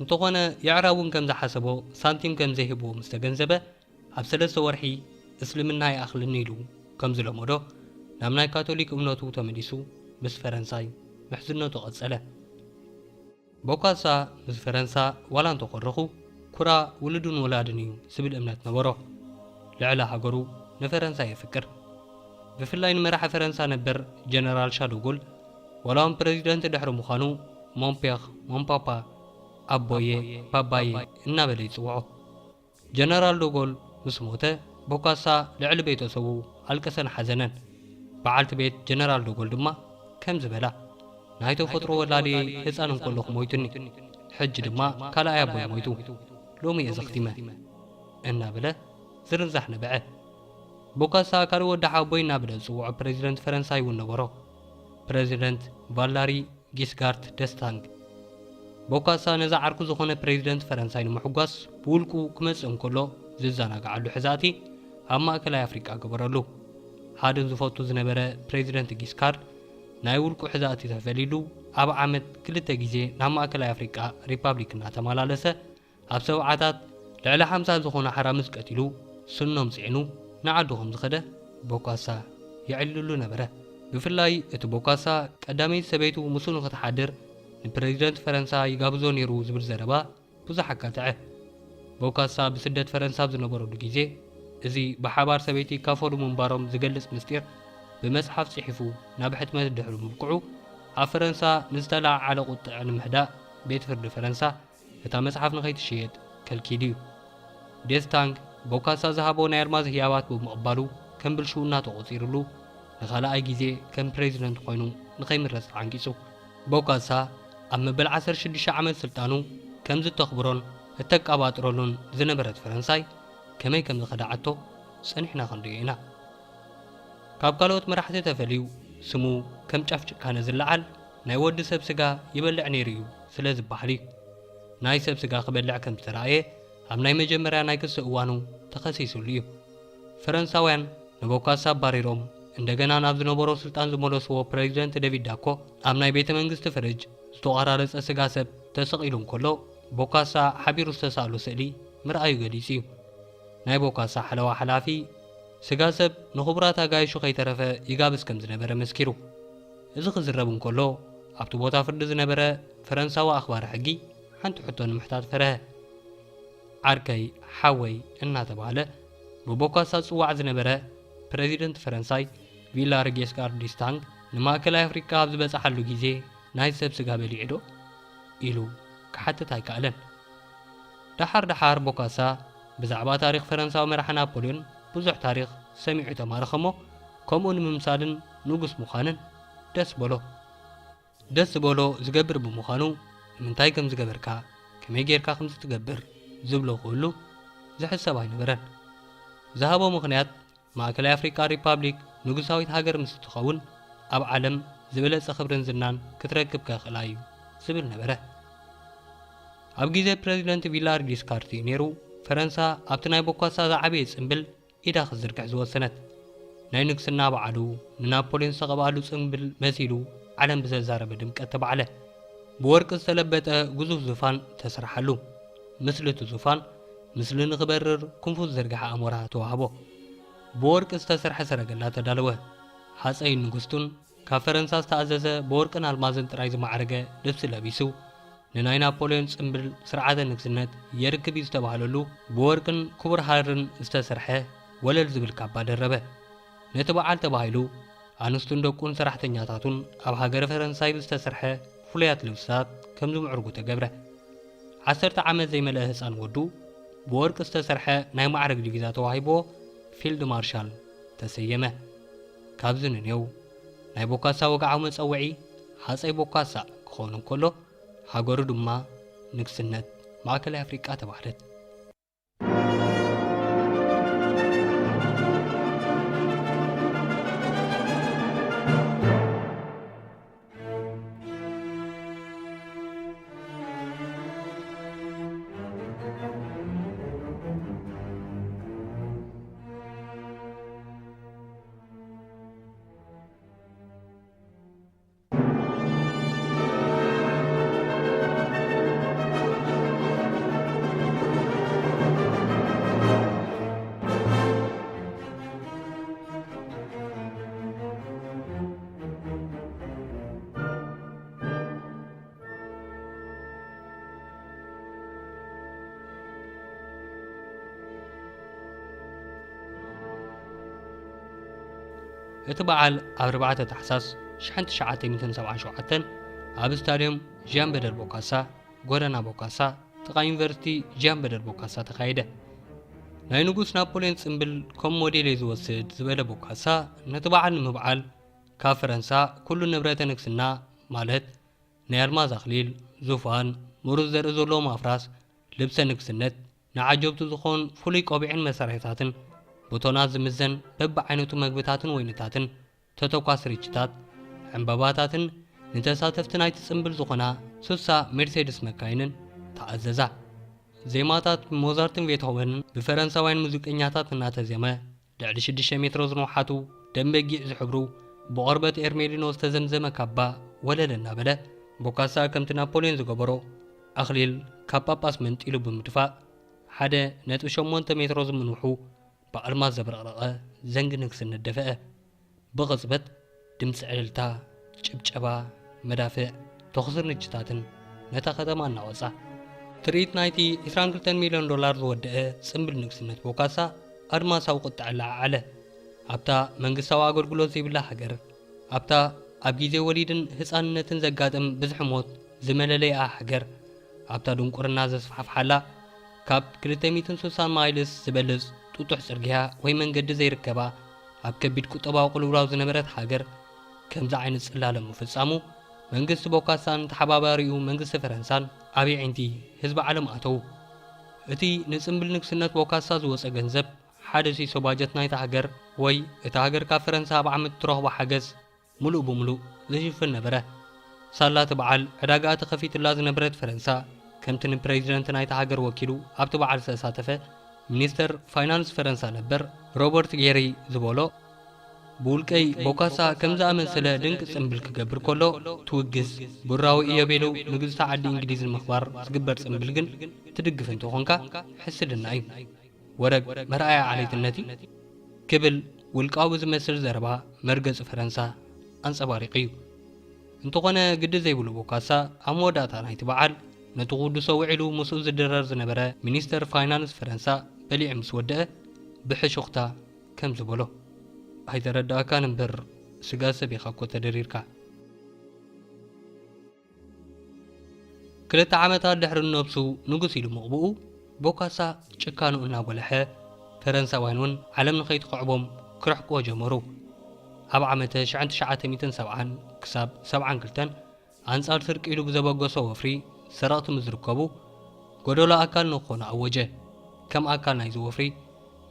እንተኾነ የዕራብ እውን ከም ዝሓሰቦ ሳንቲም ከም ዘይህብዎ ምስ ተገንዘበ ኣብ ሰለስተ ወርሒ እስልምና ይኣኽልኒ ኢሉ ከም ዝለመዶ ናብ ናይ ካቶሊክ እምነቱ ተመሊሱ ምስ ፈረንሳይ ምሕዝነቱ ቀጸለ። ቦኳሳ ምስ ፈረንሳ ዋላ እንተኾረኹ ኩራ ውሉድን ወላድን እዩ ዝብል እምነት ነበሮ። ልዕሊ ሃገሩ ንፈረንሳ የፍቅር። ብፍላይ ንመራሒ ፈረንሳ ነበር ጀነራል ሻዶጎል ዋላ እውን ፕረዚደንት ድሕሪ ምዃኑ ሞምፔኽ፣ ሞምፓፓ፣ ኣቦየ፣ ባባየ እናበለ ይጽውዖ። ጀነራል ዶጎል ምስ ሞተ ቦኳሳ ልዕሊ ቤተሰቡ ኣልቀሰን ሓዘነን። በዓልቲ ቤት ጀነራል ዶጎል ድማ ከም ዝበላ ናይ ተፈጥሮ ወላዲ ህፃን እንከለኹ ሞይቱኒ፣ ሕጂ ድማ ካልኣይ ኣቦይ ሞይቱ፣ ሎሚ እየ ዘኽቲመ እናበለ ዝርንዛሕ ነበዐ። ቦካሳ ካልእ ወዲ ሓቦይ እናበለ ዝፅውዖ ፕሬዚደንት ፈረንሳይ እውን ነበሮ። ፕሬዚደንት ቫላሪ ጊስካርት ደስታንግ። ቦካሳ ነዛ ዓርኩ ዝኾነ ፕሬዚደንት ፈረንሳይ ንምሕጓስ ብውልቁ ክመጽእ እንከሎ ዝዘናግዓሉ ሕዛእቲ ኣብ ማእከላይ ኣፍሪቃ ገበረሉ። ሓደን ዝፈቱ ዝነበረ ፕሬዚደንት ጊስካርድ ናይ ውልቁ ሕዛእቲ ተፈሊሉ ኣብ ዓመት ክልተ ግዜ ናብ ማእከላይ ኣፍሪቃ ሪፓብሊክ እናተመላለሰ ኣብ ሰብዓታት ልዕሊ ሓምሳ ዝኾኑ ሓራምዝ ቀቲሉ ስኖም ጽዒኑ ንዓዱ ከም ዝኸደ ቦኳሳ የዕልሉ ነበረ። ብፍላይ እቲ ቦኳሳ ቀዳመይቲ ሰበይቱ ምስኡ ንኽትሓድር ንፕረዚደንት ፈረንሳ ይጋብዞ ነይሩ ዝብል ዘረባ ብዙሕ ኣካትዐ። ቦካሳ ብስደት ፈረንሳ ኣብ ዝነበረሉ ግዜ እዚ ብሓባር ሰበይቲ ይካፈሉ ምንባሮም ዝገልጽ ምስጢር ብመጽሓፍ ጽሒፉ ናብ ሕትመት ድሕሪ ምብቅዑ ኣብ ፈረንሳ ንዝተለዓዓለ ቁጥዐ ንምህዳእ ቤት ፍርዲ ፈረንሳ እታ መጽሓፍ ንኸይትሽየጥ ከልኪሉ እዩ። ዴስታንግ ቦካሳ ዝሃቦ ናይ ኣልማዝ ህያባት ብምቕባሉ ከም ብልሽውና ተቖጺሩሉ ንኻልኣይ ግዜ ከም ፕሬዚደንት ኮይኑ ንኸይምረጽ ተዓንቂጹ። ቦካሳ ኣብ መበል ዓሰርተ ሽዱሽተ ዓመት ስልጣኑ ከም ዝተኽብሮን እተቃባጥረሉን ዝነበረት ፈረንሳይ ከመይ ከም ዝኸዳዓቶ ጸኒሕና ክንርእዮ ኢና። ካብ ካልኦት መራሕቲ ተፈልዩ ስሙ ከም ጫፍ ጭካነ ዝለዓል ናይ ወዲ ሰብ ስጋ ይበልዕ ነይሩ እዩ ስለ ዝበሃል እዩ። ናይ ሰብ ስጋ ክበልዕ ከም ዝተራእየ ኣብ ናይ መጀመርያ ናይ ክሲ እዋኑ ተኸሲሱሉ እዩ። ፈረንሳውያን ንቦካሳ ኣባሪሮም እንደገና ናብ ዝነበሮ ስልጣን ዝመለስዎ ፕረዚደንት ደቪድ ዳኮ ኣብ ናይ ቤተ መንግስቲ ፍርጅ ዝተቖራረጸ ስጋ ሰብ ተሰቒሉ እንከሎ ቦካሳ ሓቢሩ ዝተሳእሎ ስእሊ ምርኣዩ ገሊጹ እዩ። ናይ ቦካሳ ሓለዋ ሓላፊ ስጋ ሰብ ንኽቡራት ኣጋይሹ ከይተረፈ ይጋብዝ ከም ዝነበረ መስኪሩ። እዚ ክዝረብ እንከሎ ኣብቲ ቦታ ፍርዲ ዝነበረ ፈረንሳዊ ኣኽባሪ ሕጊ ሓንቲ ሕቶ ንምሕታት ፈረሀ። ዓርከይ፣ ሓወይ እናተባህለ ብቦካሳ ዝጽዋዕ ዝነበረ ፕረዚደንት ፈረንሳይ ቪላር ጌስካርድ ዲስታንግ ንማእከላይ ኣፍሪቃ ኣብ ዝበጽሓሉ ግዜ ናይ ሰብ ስጋ በሊዑ ዶ ኢሉ ክሓትት ኣይከኣለን። ደሓር ደሓር ቦካሳ ብዛዕባ ታሪኽ ፈረንሳዊ መራሒ ናፖልዮን ብዙሕ ታሪኽ ሰሚዑ ተማረኸ እሞ ከምኡ ንምምሳልን ንጉስ ምዃንን ደስ በሎ። ደስ ዝበሎ ዝገብር ብምዃኑ ንምንታይ ከም ዝገበርካ፣ ከመይ ጌርካ ከም ዝትገብር ዝብሎ ክህሉ ዝሕሰብ ኣይነበረን። ዝሃቦ ምኽንያት ማእከላይ ኣፍሪቃ ሪፓብሊክ ንጉሳዊት ሃገር ምስ እትኸውን ኣብ ዓለም ዝበለጸ ክብርን ዝናን ክትረክብ ከኽእላ እዩ ዝብል ነበረ። ኣብ ግዜ ፕረዚደንት ቪላር ጊስካርድ እዩ ነይሩ፣ ፈረንሳ ኣብቲ ናይ ቦኳሳ ዝዓበየ ጽምብል ኢዳ ክትዝርግሕ ዝወሰነት። ናይ ንግስና በዓሉ ንናፖልዮን ዝተቐብኣሉ ጽምብል መሲሉ ዓለም ብዘዛረበ ድምቀት ተባዕለ። ብወርቂ ዝተለበጠ ግዙፍ ዙፋን ተሰርሓሉ። ምስልቲ ዙፋን፣ ምስሊ ንኽበርር ክንፉ ዝዘርግሐ ኣሞራ ተዋህቦ። ብወርቂ ዝተሰርሐ ሰረገላ ተዳለወ። ሃጸይን ንግስቱን ካብ ፈረንሳ ዝተኣዘዘ ብወርቅን ኣልማዝን ጥራይ ዝማዕረገ ልብሲ ለቢሱ፣ ንናይ ናፖልዮን ጽምብል ስርዓተ ንግስነት የርክብ እዩ ዝተባህለሉ ብወርቅን ክቡር ሃርን ዝተሰርሐ ወለል ዝብል ካባ ደረበ። ነቲ በዓል ተባሂሉ ኣንስቱን ደቁን ሰራሕተኛታቱን ኣብ ሃገረ ፈረንሳይ ብዝተሰርሐ ፍሉያት ልብስታት ከም ዝምዕርጉ ተገብረ። ዓሰርተ ዓመት ዘይመልአ ህጻን ወዱ ብወርቂ ዝተሰርሐ ናይ ማዕረግ ዲቪዛ ተዋሂብዎ ፊልድ ማርሻል ተሰየመ። ካብዚ ንኔው ናይ ቦካሳ ወግዓዊ መጸውዒ ሃጸይ ቦካሳ ክኸውን እንከሎ፣ ሃገሩ ድማ ንግስነት ማእከላይ ኣፍሪቃ ተባህለት። እቲ በዓል ኣብ ኣርባዕተ ታሕሳስ ሽሕን ትሽዓተ ሚእትን ሰብዓን ሸውዓተን ኣብ ስታድዮም ዣን በደር ቦካሳ፣ ጎደና ቦካሳ፣ ጥቓ ዩኒቨርሲቲ ዣን በደር ቦካሳ ተኻየደ። ናይ ንጉስ ናፖልዮን ጽምብል ከም ሞዴል እየ ዝወስድ ዝበለ ቦካሳ፣ ነቲ በዓል ንምብዓል ካብ ፈረንሳ ኩሉ ንብረተ ንግስና ማለት ናይ ኣልማዝ ኣኽሊል፣ ዙፋን፣ ምሩዝ ዘርኢ ዘለዎም ኣፍራስ፣ ልብሰ ንግስነት፣ ንዓጀብቱ ዝኾን ፍሉይ ቆቢዕን መሳርሒታትን፣ ብቶናት ዝምዘን በብዓይነቱ መግብታትን ወይንታትን፣ ተተኳስ ርችታት፣ ዕምባባታትን ንተሳተፍቲ ናይቲ ጽምብል ዝኾና ሱሳ ሜርሴድስ መካይንን ተኣዘዛ። ዜማታት ብሞዛርትን ቤትሆቨንን ብፈረንሳውያን ሙዚቀኛታት እናተዜመ፣ ልዕሊ ሽዱሽተ ሜትሮ ዝንውሓቱ ደም በጊዕ ዝሕብሩ ብቆርበት ኤርሜሊኖ ዝተዘምዘመ ካባ ወለል እናበለ፣ ቦካሳ ከምቲ ናፖልዮን ዝገበሮ ኣኽሊል ካብ ጳጳስ መንጢሉ ብምድፋእ፣ ሓደ ነጥቢ ሸሞንተ ሜትሮ ዝምንውሑ ብኣልማዝ ዘብረቕረቐ ዘንጊ ንግስነት ደፍአ። ብቕጽበት ድምጺ ዕልልታ፣ ጭብጨባ፣ መዳፍዕ፣ ተኹስን ርችታትን ነታ ከተማ እናወጻ። ትርኢት ናይቲ ዕስራን ክልተን ሚልዮን ዶላር ዝወደአ ጽምብል ንግስነት ቦካሳ ኣድማሳዊ ቁጥዐ ኣለዓዓለ። ኣብታ መንግስታዊ ኣገልግሎት ዘይብላ ሃገር፣ ኣብታ ኣብ ግዜ ወሊድን ህጻንነትን ዘጋጥም ብዝሒ ሞት ዝመለለይኣ ሃገር፣ ኣብታ ድንቁርና ዘስፋሕፍሓላ፣ ካብ ክልተ ሚእትን ስሳን ማይልስ ዝበልጽ ጥጡሕ ጽርግያ ወይ መንገዲ ዘይርከባ፣ ኣብ ከቢድ ቁጠባዊ ቅልውላው ዝነበረት ሃገር፣ ከምዚ ዓይነት ጽላለ ምፍጻሙ፣ መንግስቲ ቦካሳን ተሓባባሪኡ መንግስቲ ፈረንሳን ኣብ የዒንቲ ህዝቢ ዓለም ኣተዉ። እቲ ንጽምብል ንግስነት ቦካሳ ዝወጸ ገንዘብ፣ ሓደ ሲሶ ባጀት ናይታ ሃገር ወይ እታ ሃገር ካብ ፈረንሳ ኣብ ዓመት እትረኽቦ ሓገዝ፣ ምሉእ ብምሉእ ዝሽፍን ነበረ። ሳላ እቲ በዓል ዕዳጋ ተኸፊቱላ ዝነበረት ፈረንሳ፣ ከምቲ ንፕሬዚደንት ናይታ ሃገር ወኪሉ ኣብቲ በዓል ዝተሳተፈ ሚኒስተር ፋይናንስ ፈረንሳ ነበር ሮበርት ጌሪ ዝበሎ፣ ብውልቀይ ቦካሳ ከም ዝኣመሰለ ድንቂ ጽምብል ክገብር ከሎ ትውግዝ፣ ብራዊ ኢዮቤሉ ንግዝቲ ዓዲ እንግሊዝ ንምኽባር ዝግበር ጽምብል ግን ትድግፍ እንተኾንካ ሕስድና እዩ። ወረግ መርኣያ ዓሌትነት እዩ ክብል ውልቃዊ ዝመስል ዘረባ መርገጺ ፈረንሳ ኣንጸባሪቑ እዩ። እንተኾነ ግዲ ዘይብሉ ቦካሳ ኣብ መወዳእታ ናይቲ በዓል ነቲ ክውድሶ ውዒሉ ምስኡ ዝድረር ዝነበረ ሚኒስተር ፋይናንስ ፈረንሳ በሊዑ ምስ ወደአ ብሕሹኽታ ከምዚ በሎ፣ "ኣይተረዳእካን እምበር ስጋ ሰብ ኢኻ እኮ ተደሪርካ።" ክልተ ዓመታት ድሕሪ ነብሱ ንጉስ ኢሉ ምቕብኡ፣ ቦካሳ ጭካኑ እናጎልሐ፣ ፈረንሳውያን እውን ዓለም ንኸይትኽዕቦም ክርሕቅዎ ጀመሩ። ኣብ ዓመተ ሽሕን ትሽዓተ ሚእትን ሰብዓን ክሳብ ሰብዓን ክልተን ኣንጻር ስርቂ ኢሉ ብዘበገሶ ወፍሪ ሰረቕቲ ምስ ዝርከቡ፣ ጎደሎ ኣካል ንክኾኑ ኣወጀ። ከም ኣካል ናይዚ ወፍሪ፣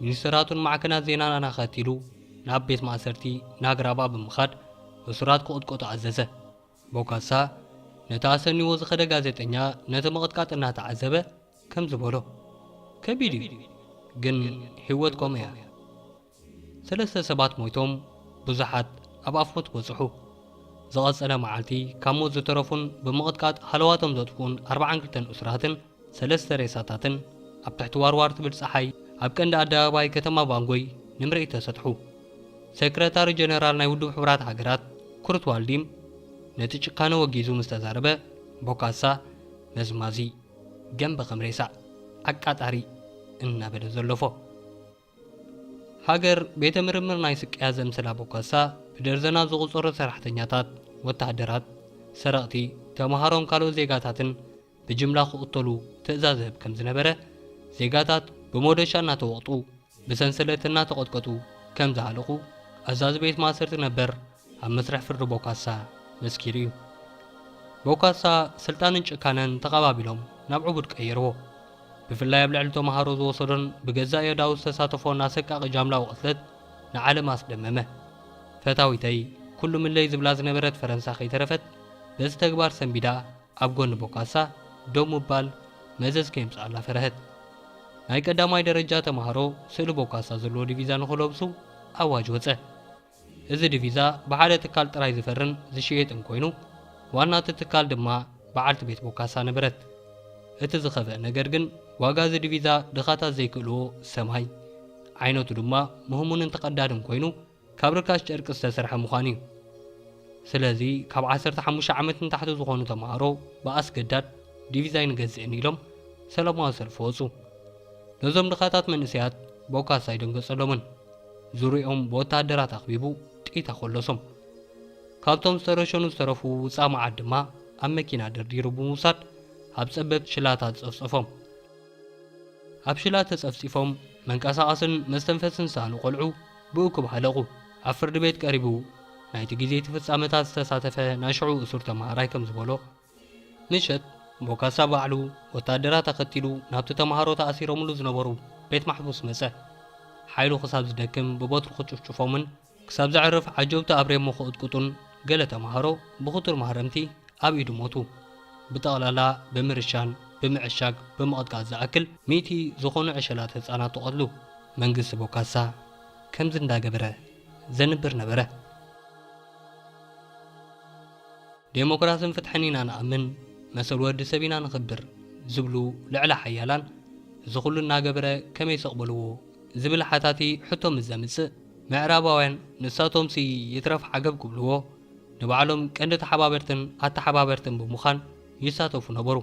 ሚኒስተራቱን ማዕከናት ዜናን ኣናኸት ኢሉ ናብ ቤት ማእሰርቲ ናግራባ ብምኻድ፣ እሱራት ክቕጥቀጡ ኣዘዘ። ቦካሳ ነቲ ኣሰኒዎ ዝኸደ ጋዜጠኛ ነቲ ምቕጥቃጥ እናተዓዘበ ከምዚ በሎ፣ ከቢድ እዩ፣ ግን ህይወት ከምኡ እያ። ሰለስተ ሰባት ሞይቶም፣ ብዙሓት ኣብ ኣፍ ሞት በጽሑ። ዝቐጸለ መዓልቲ ካብ ሞት ዝተረፉን ብምቕጥቃጥ ሃለዋቶም ዘጥፍኡን ኣርብዓን ክልተን እሱራትን ሰለስተ ሬሳታትን ኣብ ትሕቲ ዋርዋር ትብል ጸሓይ ኣብ ቀንዲ ኣደባባይ ከተማ ባንጎይ ንምርኢት ተሰጥሑ። ሴክረታሪ ጀነራል ናይ ውድብ ሕቡራት ሃገራት ኩርት ዋልዲም ነቲ ጭካነ ወጊዙ ምስ ተዛረበ፣ ቦካሳ መዝማዚ፣ ገንበ ከም ሬሳ፣ ኣቃጣሪ እናበለ ዘለፎ። ሃገር ቤተ ምርምር ናይ ስቅያ ዘምሰላ ቦካሳ ብደርዘናት ዝቑጸሩ ሰራሕተኛታት፣ ወታደራት፣ ሰረቕቲ፣ ተምሃሮን ካልኦት ዜጋታትን ብጅምላ ክቕተሉ ትእዛዝ ዝህብ ከም ዝነበረ፣ ዜጋታት ብሞደሻ እናተወቕጡ ብሰንሰለት እናተቐጥቀጡ ከም ዝሃለቑ ኣዛዚ ቤት ማእሰርቲ ነበር ኣብ መስርሕ ፍርዲ ቦካሳ መስኪሩ እዩ። ቦካሳ ስልጣንን ጭካነን ተቐባቢሎም ናብ ዕቡድ ቀየርዎ። ብፍላይ ኣብ ልዕሊ ተምሃሮ ዝወሰዶን ብገዛእ የዳው ዝተሳተፎን ኣሰቃቒ ጃምላዊ ቅትለት ንዓለም ኣስደመመ። ፈታዊተይ፣ ኩሉ ምለይ ዝብላ ዝነበረት ፈረንሳ ከይተረፈት በዚ ተግባር ሰንቢዳ ኣብ ጎኒ ቦካሳ ደው ምባል መዘዝ ከየምጽኣላ ፈረሀት። ናይ ቀዳማይ ደረጃ ተምሃሮ ስእሊ ቦካሳ ዘለዎ ዲቪዛ ንኽለብሱ ኣዋጅ ወጸ። እዚ ዲቪዛ ብሓደ ትካል ጥራይ ዝፈርን ዝሽየጥን ኮይኑ፣ ዋና እቲ ትካል ድማ በዓልቲ ቤት ቦካሳ ነበረት። እቲ ዝኸፍአ ነገር ግን ዋጋ እዚ ዲቪዛ ድኻታት ዘይክእልዎ ሰማይ፣ ዓይነቱ ድማ ምህሙንን ተቐዳድን ኮይኑ ካብ ርካሽ ጨርቂ ዝተሰርሐ ምዃኑ እዩ። ስለዚ ካብ ዓሰርተ ሓሙሽተ ዓመት ንታሕቲ ዝኾኑ ተምሃሮ ብኣስገዳድ ዲቪዛ ኣይንገዝእን ኢሎም ሰላማዊ ሰልፊ ወጹ። ነዞም ድኻታት መንእሰያት ቦካሳ ኣይደንገጸሎምን። ዙርያኦም ብወታደራት ኣኽቢቡ ጥይት ኣኾለሶም። ካብቶም ዝተረሸኑ ዝተረፉ ውጻእ መዓት ድማ ኣብ መኪና ደርዲሩ ብምውሳድ ኣብ ጸበብቲ ሽላታት ጸፍጸፎም። ኣብ ሽላ ተጸፍጺፎም መንቀሳቐስን መስተንፈስን ዝሰኣኑ ቆልዑ ብእኩብ ሃለቑ። ኣብ ፍርዲ ቤት ቀሪቡ ናይቲ ግዜ እቲ ፍጻመታት ዝተሳተፈ ናይ ሽዑ እሱር ተመሃራይ ከም ዝበሎ፣ ምሸት ቦካሳ ባዕሉ ወታደራት ኣኸቲሉ ናብቲ ተምሃሮ ተኣሲሮምሉ ዝነበሩ ቤት ማሕቡስ መጸ። ሓይሉ ክሳብ ዝደክም ብበትሩ ክጭፍጭፎምን ክሳብ ዘዕርፍ ዓጀብቲ ኣብሬሞ ክቕጥቁጡን ገለ ተምሃሮ ብኽቱር ማህረምቲ ኣብ ኢዱ ሞቱ። ብጠቕላላ ብምርሻን ብምዕሻግ ብምቕጥቃጥ ዝኣክል ሚእቲ ዝኾኑ ዕሸላት ህጻናት ተቐትሉ። መንግስቲ ቦካሳ ከምዚ እንዳገበረ ዘንብር ነበረ። ዴሞክራስን ፍትሕን ኢና ንኣምን፣ መሰል ወዲ ሰብ ኢና ንኽብር ዝብሉ ልዕለ ሓያላን፣ እዚ ኩሉ እናገበረ ከመይ ስቕ በልዎ ዝብል ሓታቲ ሕቶ ምስ ዘምጽእ፣ ምዕራባውያን ንሳቶምሲ ይትረፍ ዓገብ ክብልዎ፣ ንባዕሎም ቀንዲ ተሓባበርትን ኣተሓባበርትን ብምዃን ይሳተፉ ነበሩ።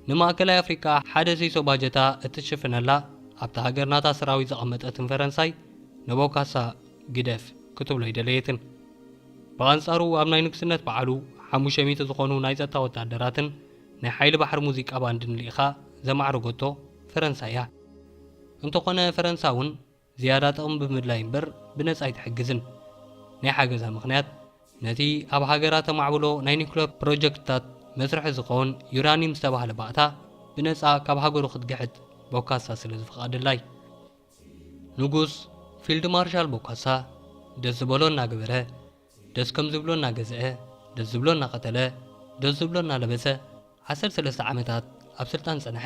ንማእከላይ ኣፍሪቃ ሓደ ሲሶ ባጀታ እትሽፍነላ ኣብታ ሃገር ናታ ሰራዊት ዘቐመጠትን ፈረንሳይ ንቦካሳ ግደፍ ክትብሎ ኣይደለየትን። ብኣንጻሩ ኣብ ናይ ንግስነት በዓሉ ሓሙሽተ ሚእቲ ዝኾኑ ናይ ጸጥታ ወታደራትን ናይ ሓይሊ ባሕሪ ሙዚቃ ባንድን ልኢኻ ዘማዕረገቶ ፈረንሳ እያ። እንተኾነ ፈረንሳ እውን ዝያዳ ጥቕሚ ብምድላይ እምበር ብነጻ ኣይትሕግዝን። ናይ ሓገዛ ምኽንያት ነቲ ኣብ ሃገራ ተማዕብሎ ናይ ኒኩለር ፕሮጀክትታት መስርሒ ዝኸውን ዩራኒየም ዝተባህለ ባእታ ብነጻ ካብ ሃገሩ ክትግሕጥ ቦካሳ ስለ ዝፈቐደላ እዩ። ንጉስ ፊልድ ማርሻል ቦካሳ ደስ ዝበሎ እናገበረ፣ ደስ ከም ዝብሎ እናገዝአ፣ ደስ ዝብሎ እናቐተለ፣ ደስ ዝብሎ እናለበሰ ዓሰርተ ሰለስተ ዓመታት ኣብ ስልጣን ጸንሐ።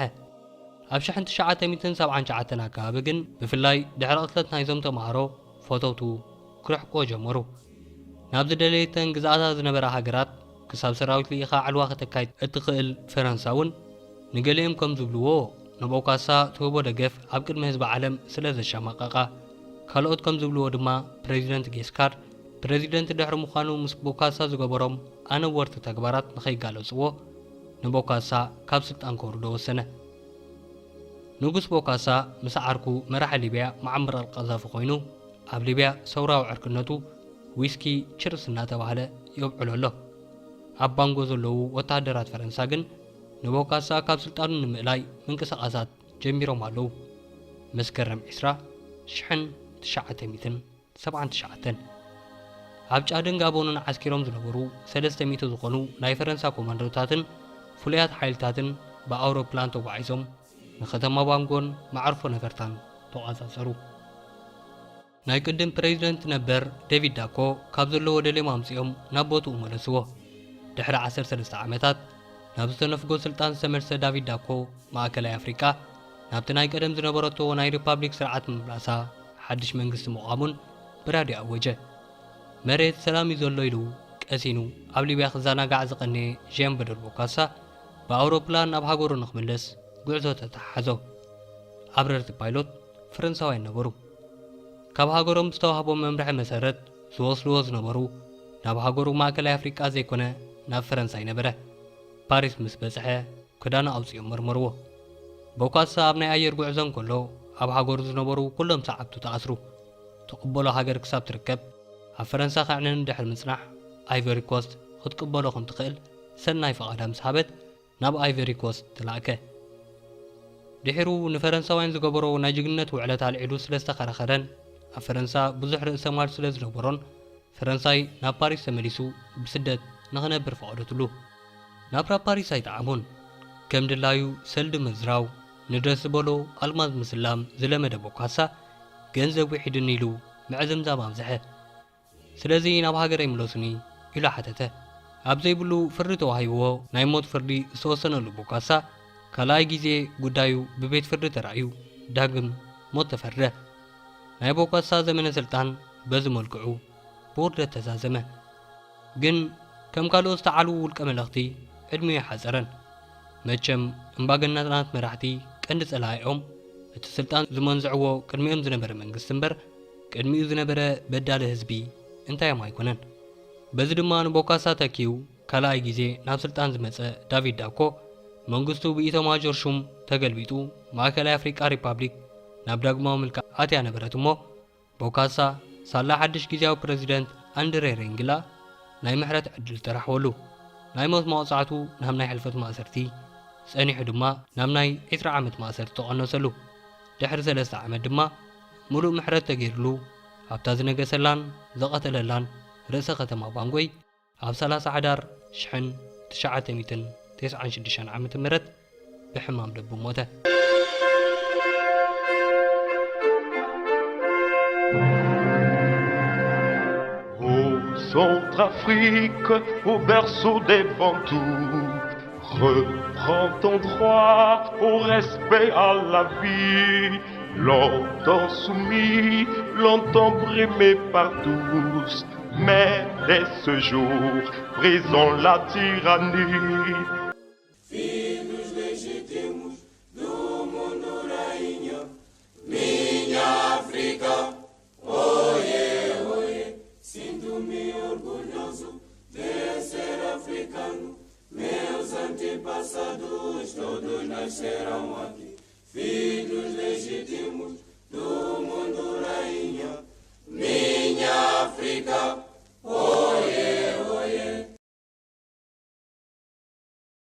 ኣብ ሽሕን ትሽዓተ ሚእትን ሰብዓን ትሽዓተን ኣከባቢ ግን ብፍላይ ድሕሪ ቅትለት ናይዞም ተምሃሮ ፈተውቱ ክርሕቅዎ ጀመሩ። ናብ ዝደለየተን ግዝኣታ ዝነበራ ሃገራት ክሳብ ሰራዊት ልኢኻ ዕልዋ ከተካይድ እትኽእል ፈረንሳ እውን ንገሊኦም ከም ዝብልዎ ንቦካሳ ትህቦ ደገፍ ኣብ ቅድሚ ህዝቢ ዓለም ስለ ዘሸማቐቓ፣ ካልኦት ከም ዝብልዎ ድማ ፕሬዚደንት ጌስካር ፕሬዚደንት ድሕሪ ምዃኑ ምስ ቦካሳ ዝገበሮም ኣነወርቲ ተግባራት ንኸይጋለጽዎ ንቦካሳ ካብ ስልጣን ከውርዶ ወሰነ። ንጉስ ቦካሳ ምስ ዓርኩ መራሒ ሊብያ ሙዓመር ኣልቀዛፊ ኮይኑ ኣብ ሊብያ ሰውራዊ ዕርክነቱ ዊስኪ ችርስ እናተባህለ የብዕሎ ኣሎ። ኣብ ባንጎ ዘለዉ ወታደራት ፈረንሳ ግን ንቦካሳ ካብ ስልጣኑ ንምእላይ ምንቅስቓሳት ጀሚሮም ኣለዉ። መስከረም ዕስራ ሽሕን ትሽዓተ ሚእትን ሰብዓን ትሽዓተን ኣብ ጫድን ጋቦንን ዓስኪሮም ዝነበሩ ሰለስተ ሚእቲ ዝኾኑ ናይ ፈረንሳ ኮማንዶታትን ፍሉያት ሓይልታትን ብኣውሮፕላን ተጓዒዞም ንከተማ ባንጎን መዓርፎ ነፈርታን ተቋጻጸሩ። ናይ ቅድም ፕሬዚደንት ነበር ዴቪድ ዳኮ ካብ ዘለዎ ደልዮም ኣምጺኦም ናብ ቦትኡ መለስዎ። ድሕሪ ዓሰርተ ሰለስተ ዓመታት ናብ ዝተነፍጎ ስልጣን ዝተመልሰ ዳቪድ ዳኮ፣ ማእከላይ ኣፍሪቃ ናብቲ ናይ ቀደም ዝነበረቶ ናይ ሪፓብሊክ ስርዓት ምምላሳ ሓድሽ መንግስቲ ምቋሙን ብራድዮ ኣወጀ። መሬት ሰላም እዩ ዘሎ ኢሉ ቀሲኑ ኣብ ሊብያ ክዘናጋዕ ዝቐነየ ጀን በደር ቦካሳ ብኣውሮፕላን ናብ ሃገሩ ንክምለስ ጉዕዞ ተተሓሓዞ። ኣብረርቲ ፓይሎት ፈረንሳውያን ነበሩ። ካብ ሃገሮም ብዝተዋህቦም መምርሒ መሰረት ዝወስድዎ ዝነበሩ ናብ ሃገሩ ማእከላይ ኣፍሪቃ ዘይኮነ ናብ ፈረንሳይ ነበረ። ፓሪስ ምስ በጽሐ ክዳኑ ኣውጺኦም መርመርዎ። ቦካሳ ኣብ ናይ ኣየር ጉዕዞ እንከሎ ኣብ ሃገሩ ዝነበሩ ኩሎም ሰዓብቱ ተኣስሩ። ትቕበሎ ሃገር ክሳብ ትርከብ ኣብ ፈረንሳ ከዕነን ድሕሪ ምጽናሕ ኣይቨሪ ኮስት ክትቅበሎ ከም ትኽእል ሰናይ ፈቓዳ ምስ ሃበት ናብ ኣይቨሪ ኮስት ተላእከ። ድሒሩ ንፈረንሳውያን ዝገበሮ ናይ ጅግንነት ውዕለት ኣልዒሉ ስለ ዝተኸራኸረን ኣብ ፈረንሳ ብዙሕ ርእሰ ማል ስለ ዝነበሮን ፈረንሳይ ናብ ፓሪስ ተመሊሱ ብስደት ንኽነብር ፈቐደትሉ። ናብራ ፓሪስ ኣይጠዓሞን። ከም ድላዩ ሰልዲ ምዝራው፣ ንደስ ዝበሎ ኣልማዝ ምስላም ዝለመደ ቦካሳ ገንዘብ ውሒድኒ ኢሉ ምዕዝምዛም ኣብዝሐ። ስለዚ ናብ ሃገረይ ምለሱኒ ኢሉ ሓተተ። ኣብ ዘይብሉ ፍርዲ ተዋሂብዎ ናይ ሞት ፍርዲ ዝተወሰነሉ ቦካሳ ካልኣይ ግዜ ጉዳዩ ብቤት ፍርዲ ተራእዩ ዳግም ሞት ተፈርደ። ናይ ቦካሳ ዘመነ ስልጣን በዚ መልክዑ ብውርደት ተዛዘመ። ግን ከም ካልኦት ዝተዓልዉ ውልቀ መለኽቲ ዕድሚኡ ኣይሓጸረን። መቸም እምባገነናት መራሕቲ ቀንዲ ጸላኢኦም እቲ ስልጣን ዝመንዝዕዎ ቅድሚኦም ዝነበረ መንግስቲ እምበር ቅድሚኡ ዝነበረ በዳሊ ህዝቢ እንታዮም ኣይኮነን። በዚ ድማ ንቦካሳ ተኪኡ ካልኣይ ግዜ ናብ ስልጣን ዝመጸ ዳቪድ ዳኮ መንግስቱ ብኢቶማጆር ሹም ተገልቢጡ ማእከላይ ኣፍሪቃ ሪፓብሊክ ናብ ዳግማዊ ምልኪ ኣትያ ነበረት እሞ ቦካሳ ሳላ ሓድሽ ግዜያዊ ፕረዚደንት ኣንድሬ ሬንግላ ናይ ምሕረት ዕድል ተራሕወሉ። ናይ ሞት መቕጻዕቱ ናብ ናይ ሕልፈት ማእሰርቲ ጸኒሑ ድማ ናብ ናይ ዕስራ ዓመት ማእሰርቲ ተቐነሰሉ። ድሕሪ ሰለስተ ዓመት ድማ ምሉእ ምሕረት ተገይርሉ ኣብታ ዝነገሰላን ዝቐተለላን ርእሰ ከተማ ባንጎይ ኣብ ሰላሳ ሓዳር ሽሕን ትሽዓተ ሚእትን ተስዓን ሽዱሽተን ዓመተ ምህረት ብሕማም ልቡ ሞተ። Ô Centrafrique, au berceau des Bantous, reprends ton droit au respect, à la vie. Longtemps soumis, longtemps brimé par tous, mais dès ce jour, brisons la tyrannie. Filhos legítimos do mundo, rainha, minha África. Oiê, oiê, sinto-me orgulhoso de ser africano. Meus antepassados todos nasceram aqui. Filhos legítimos do mundo, rainha, minha África.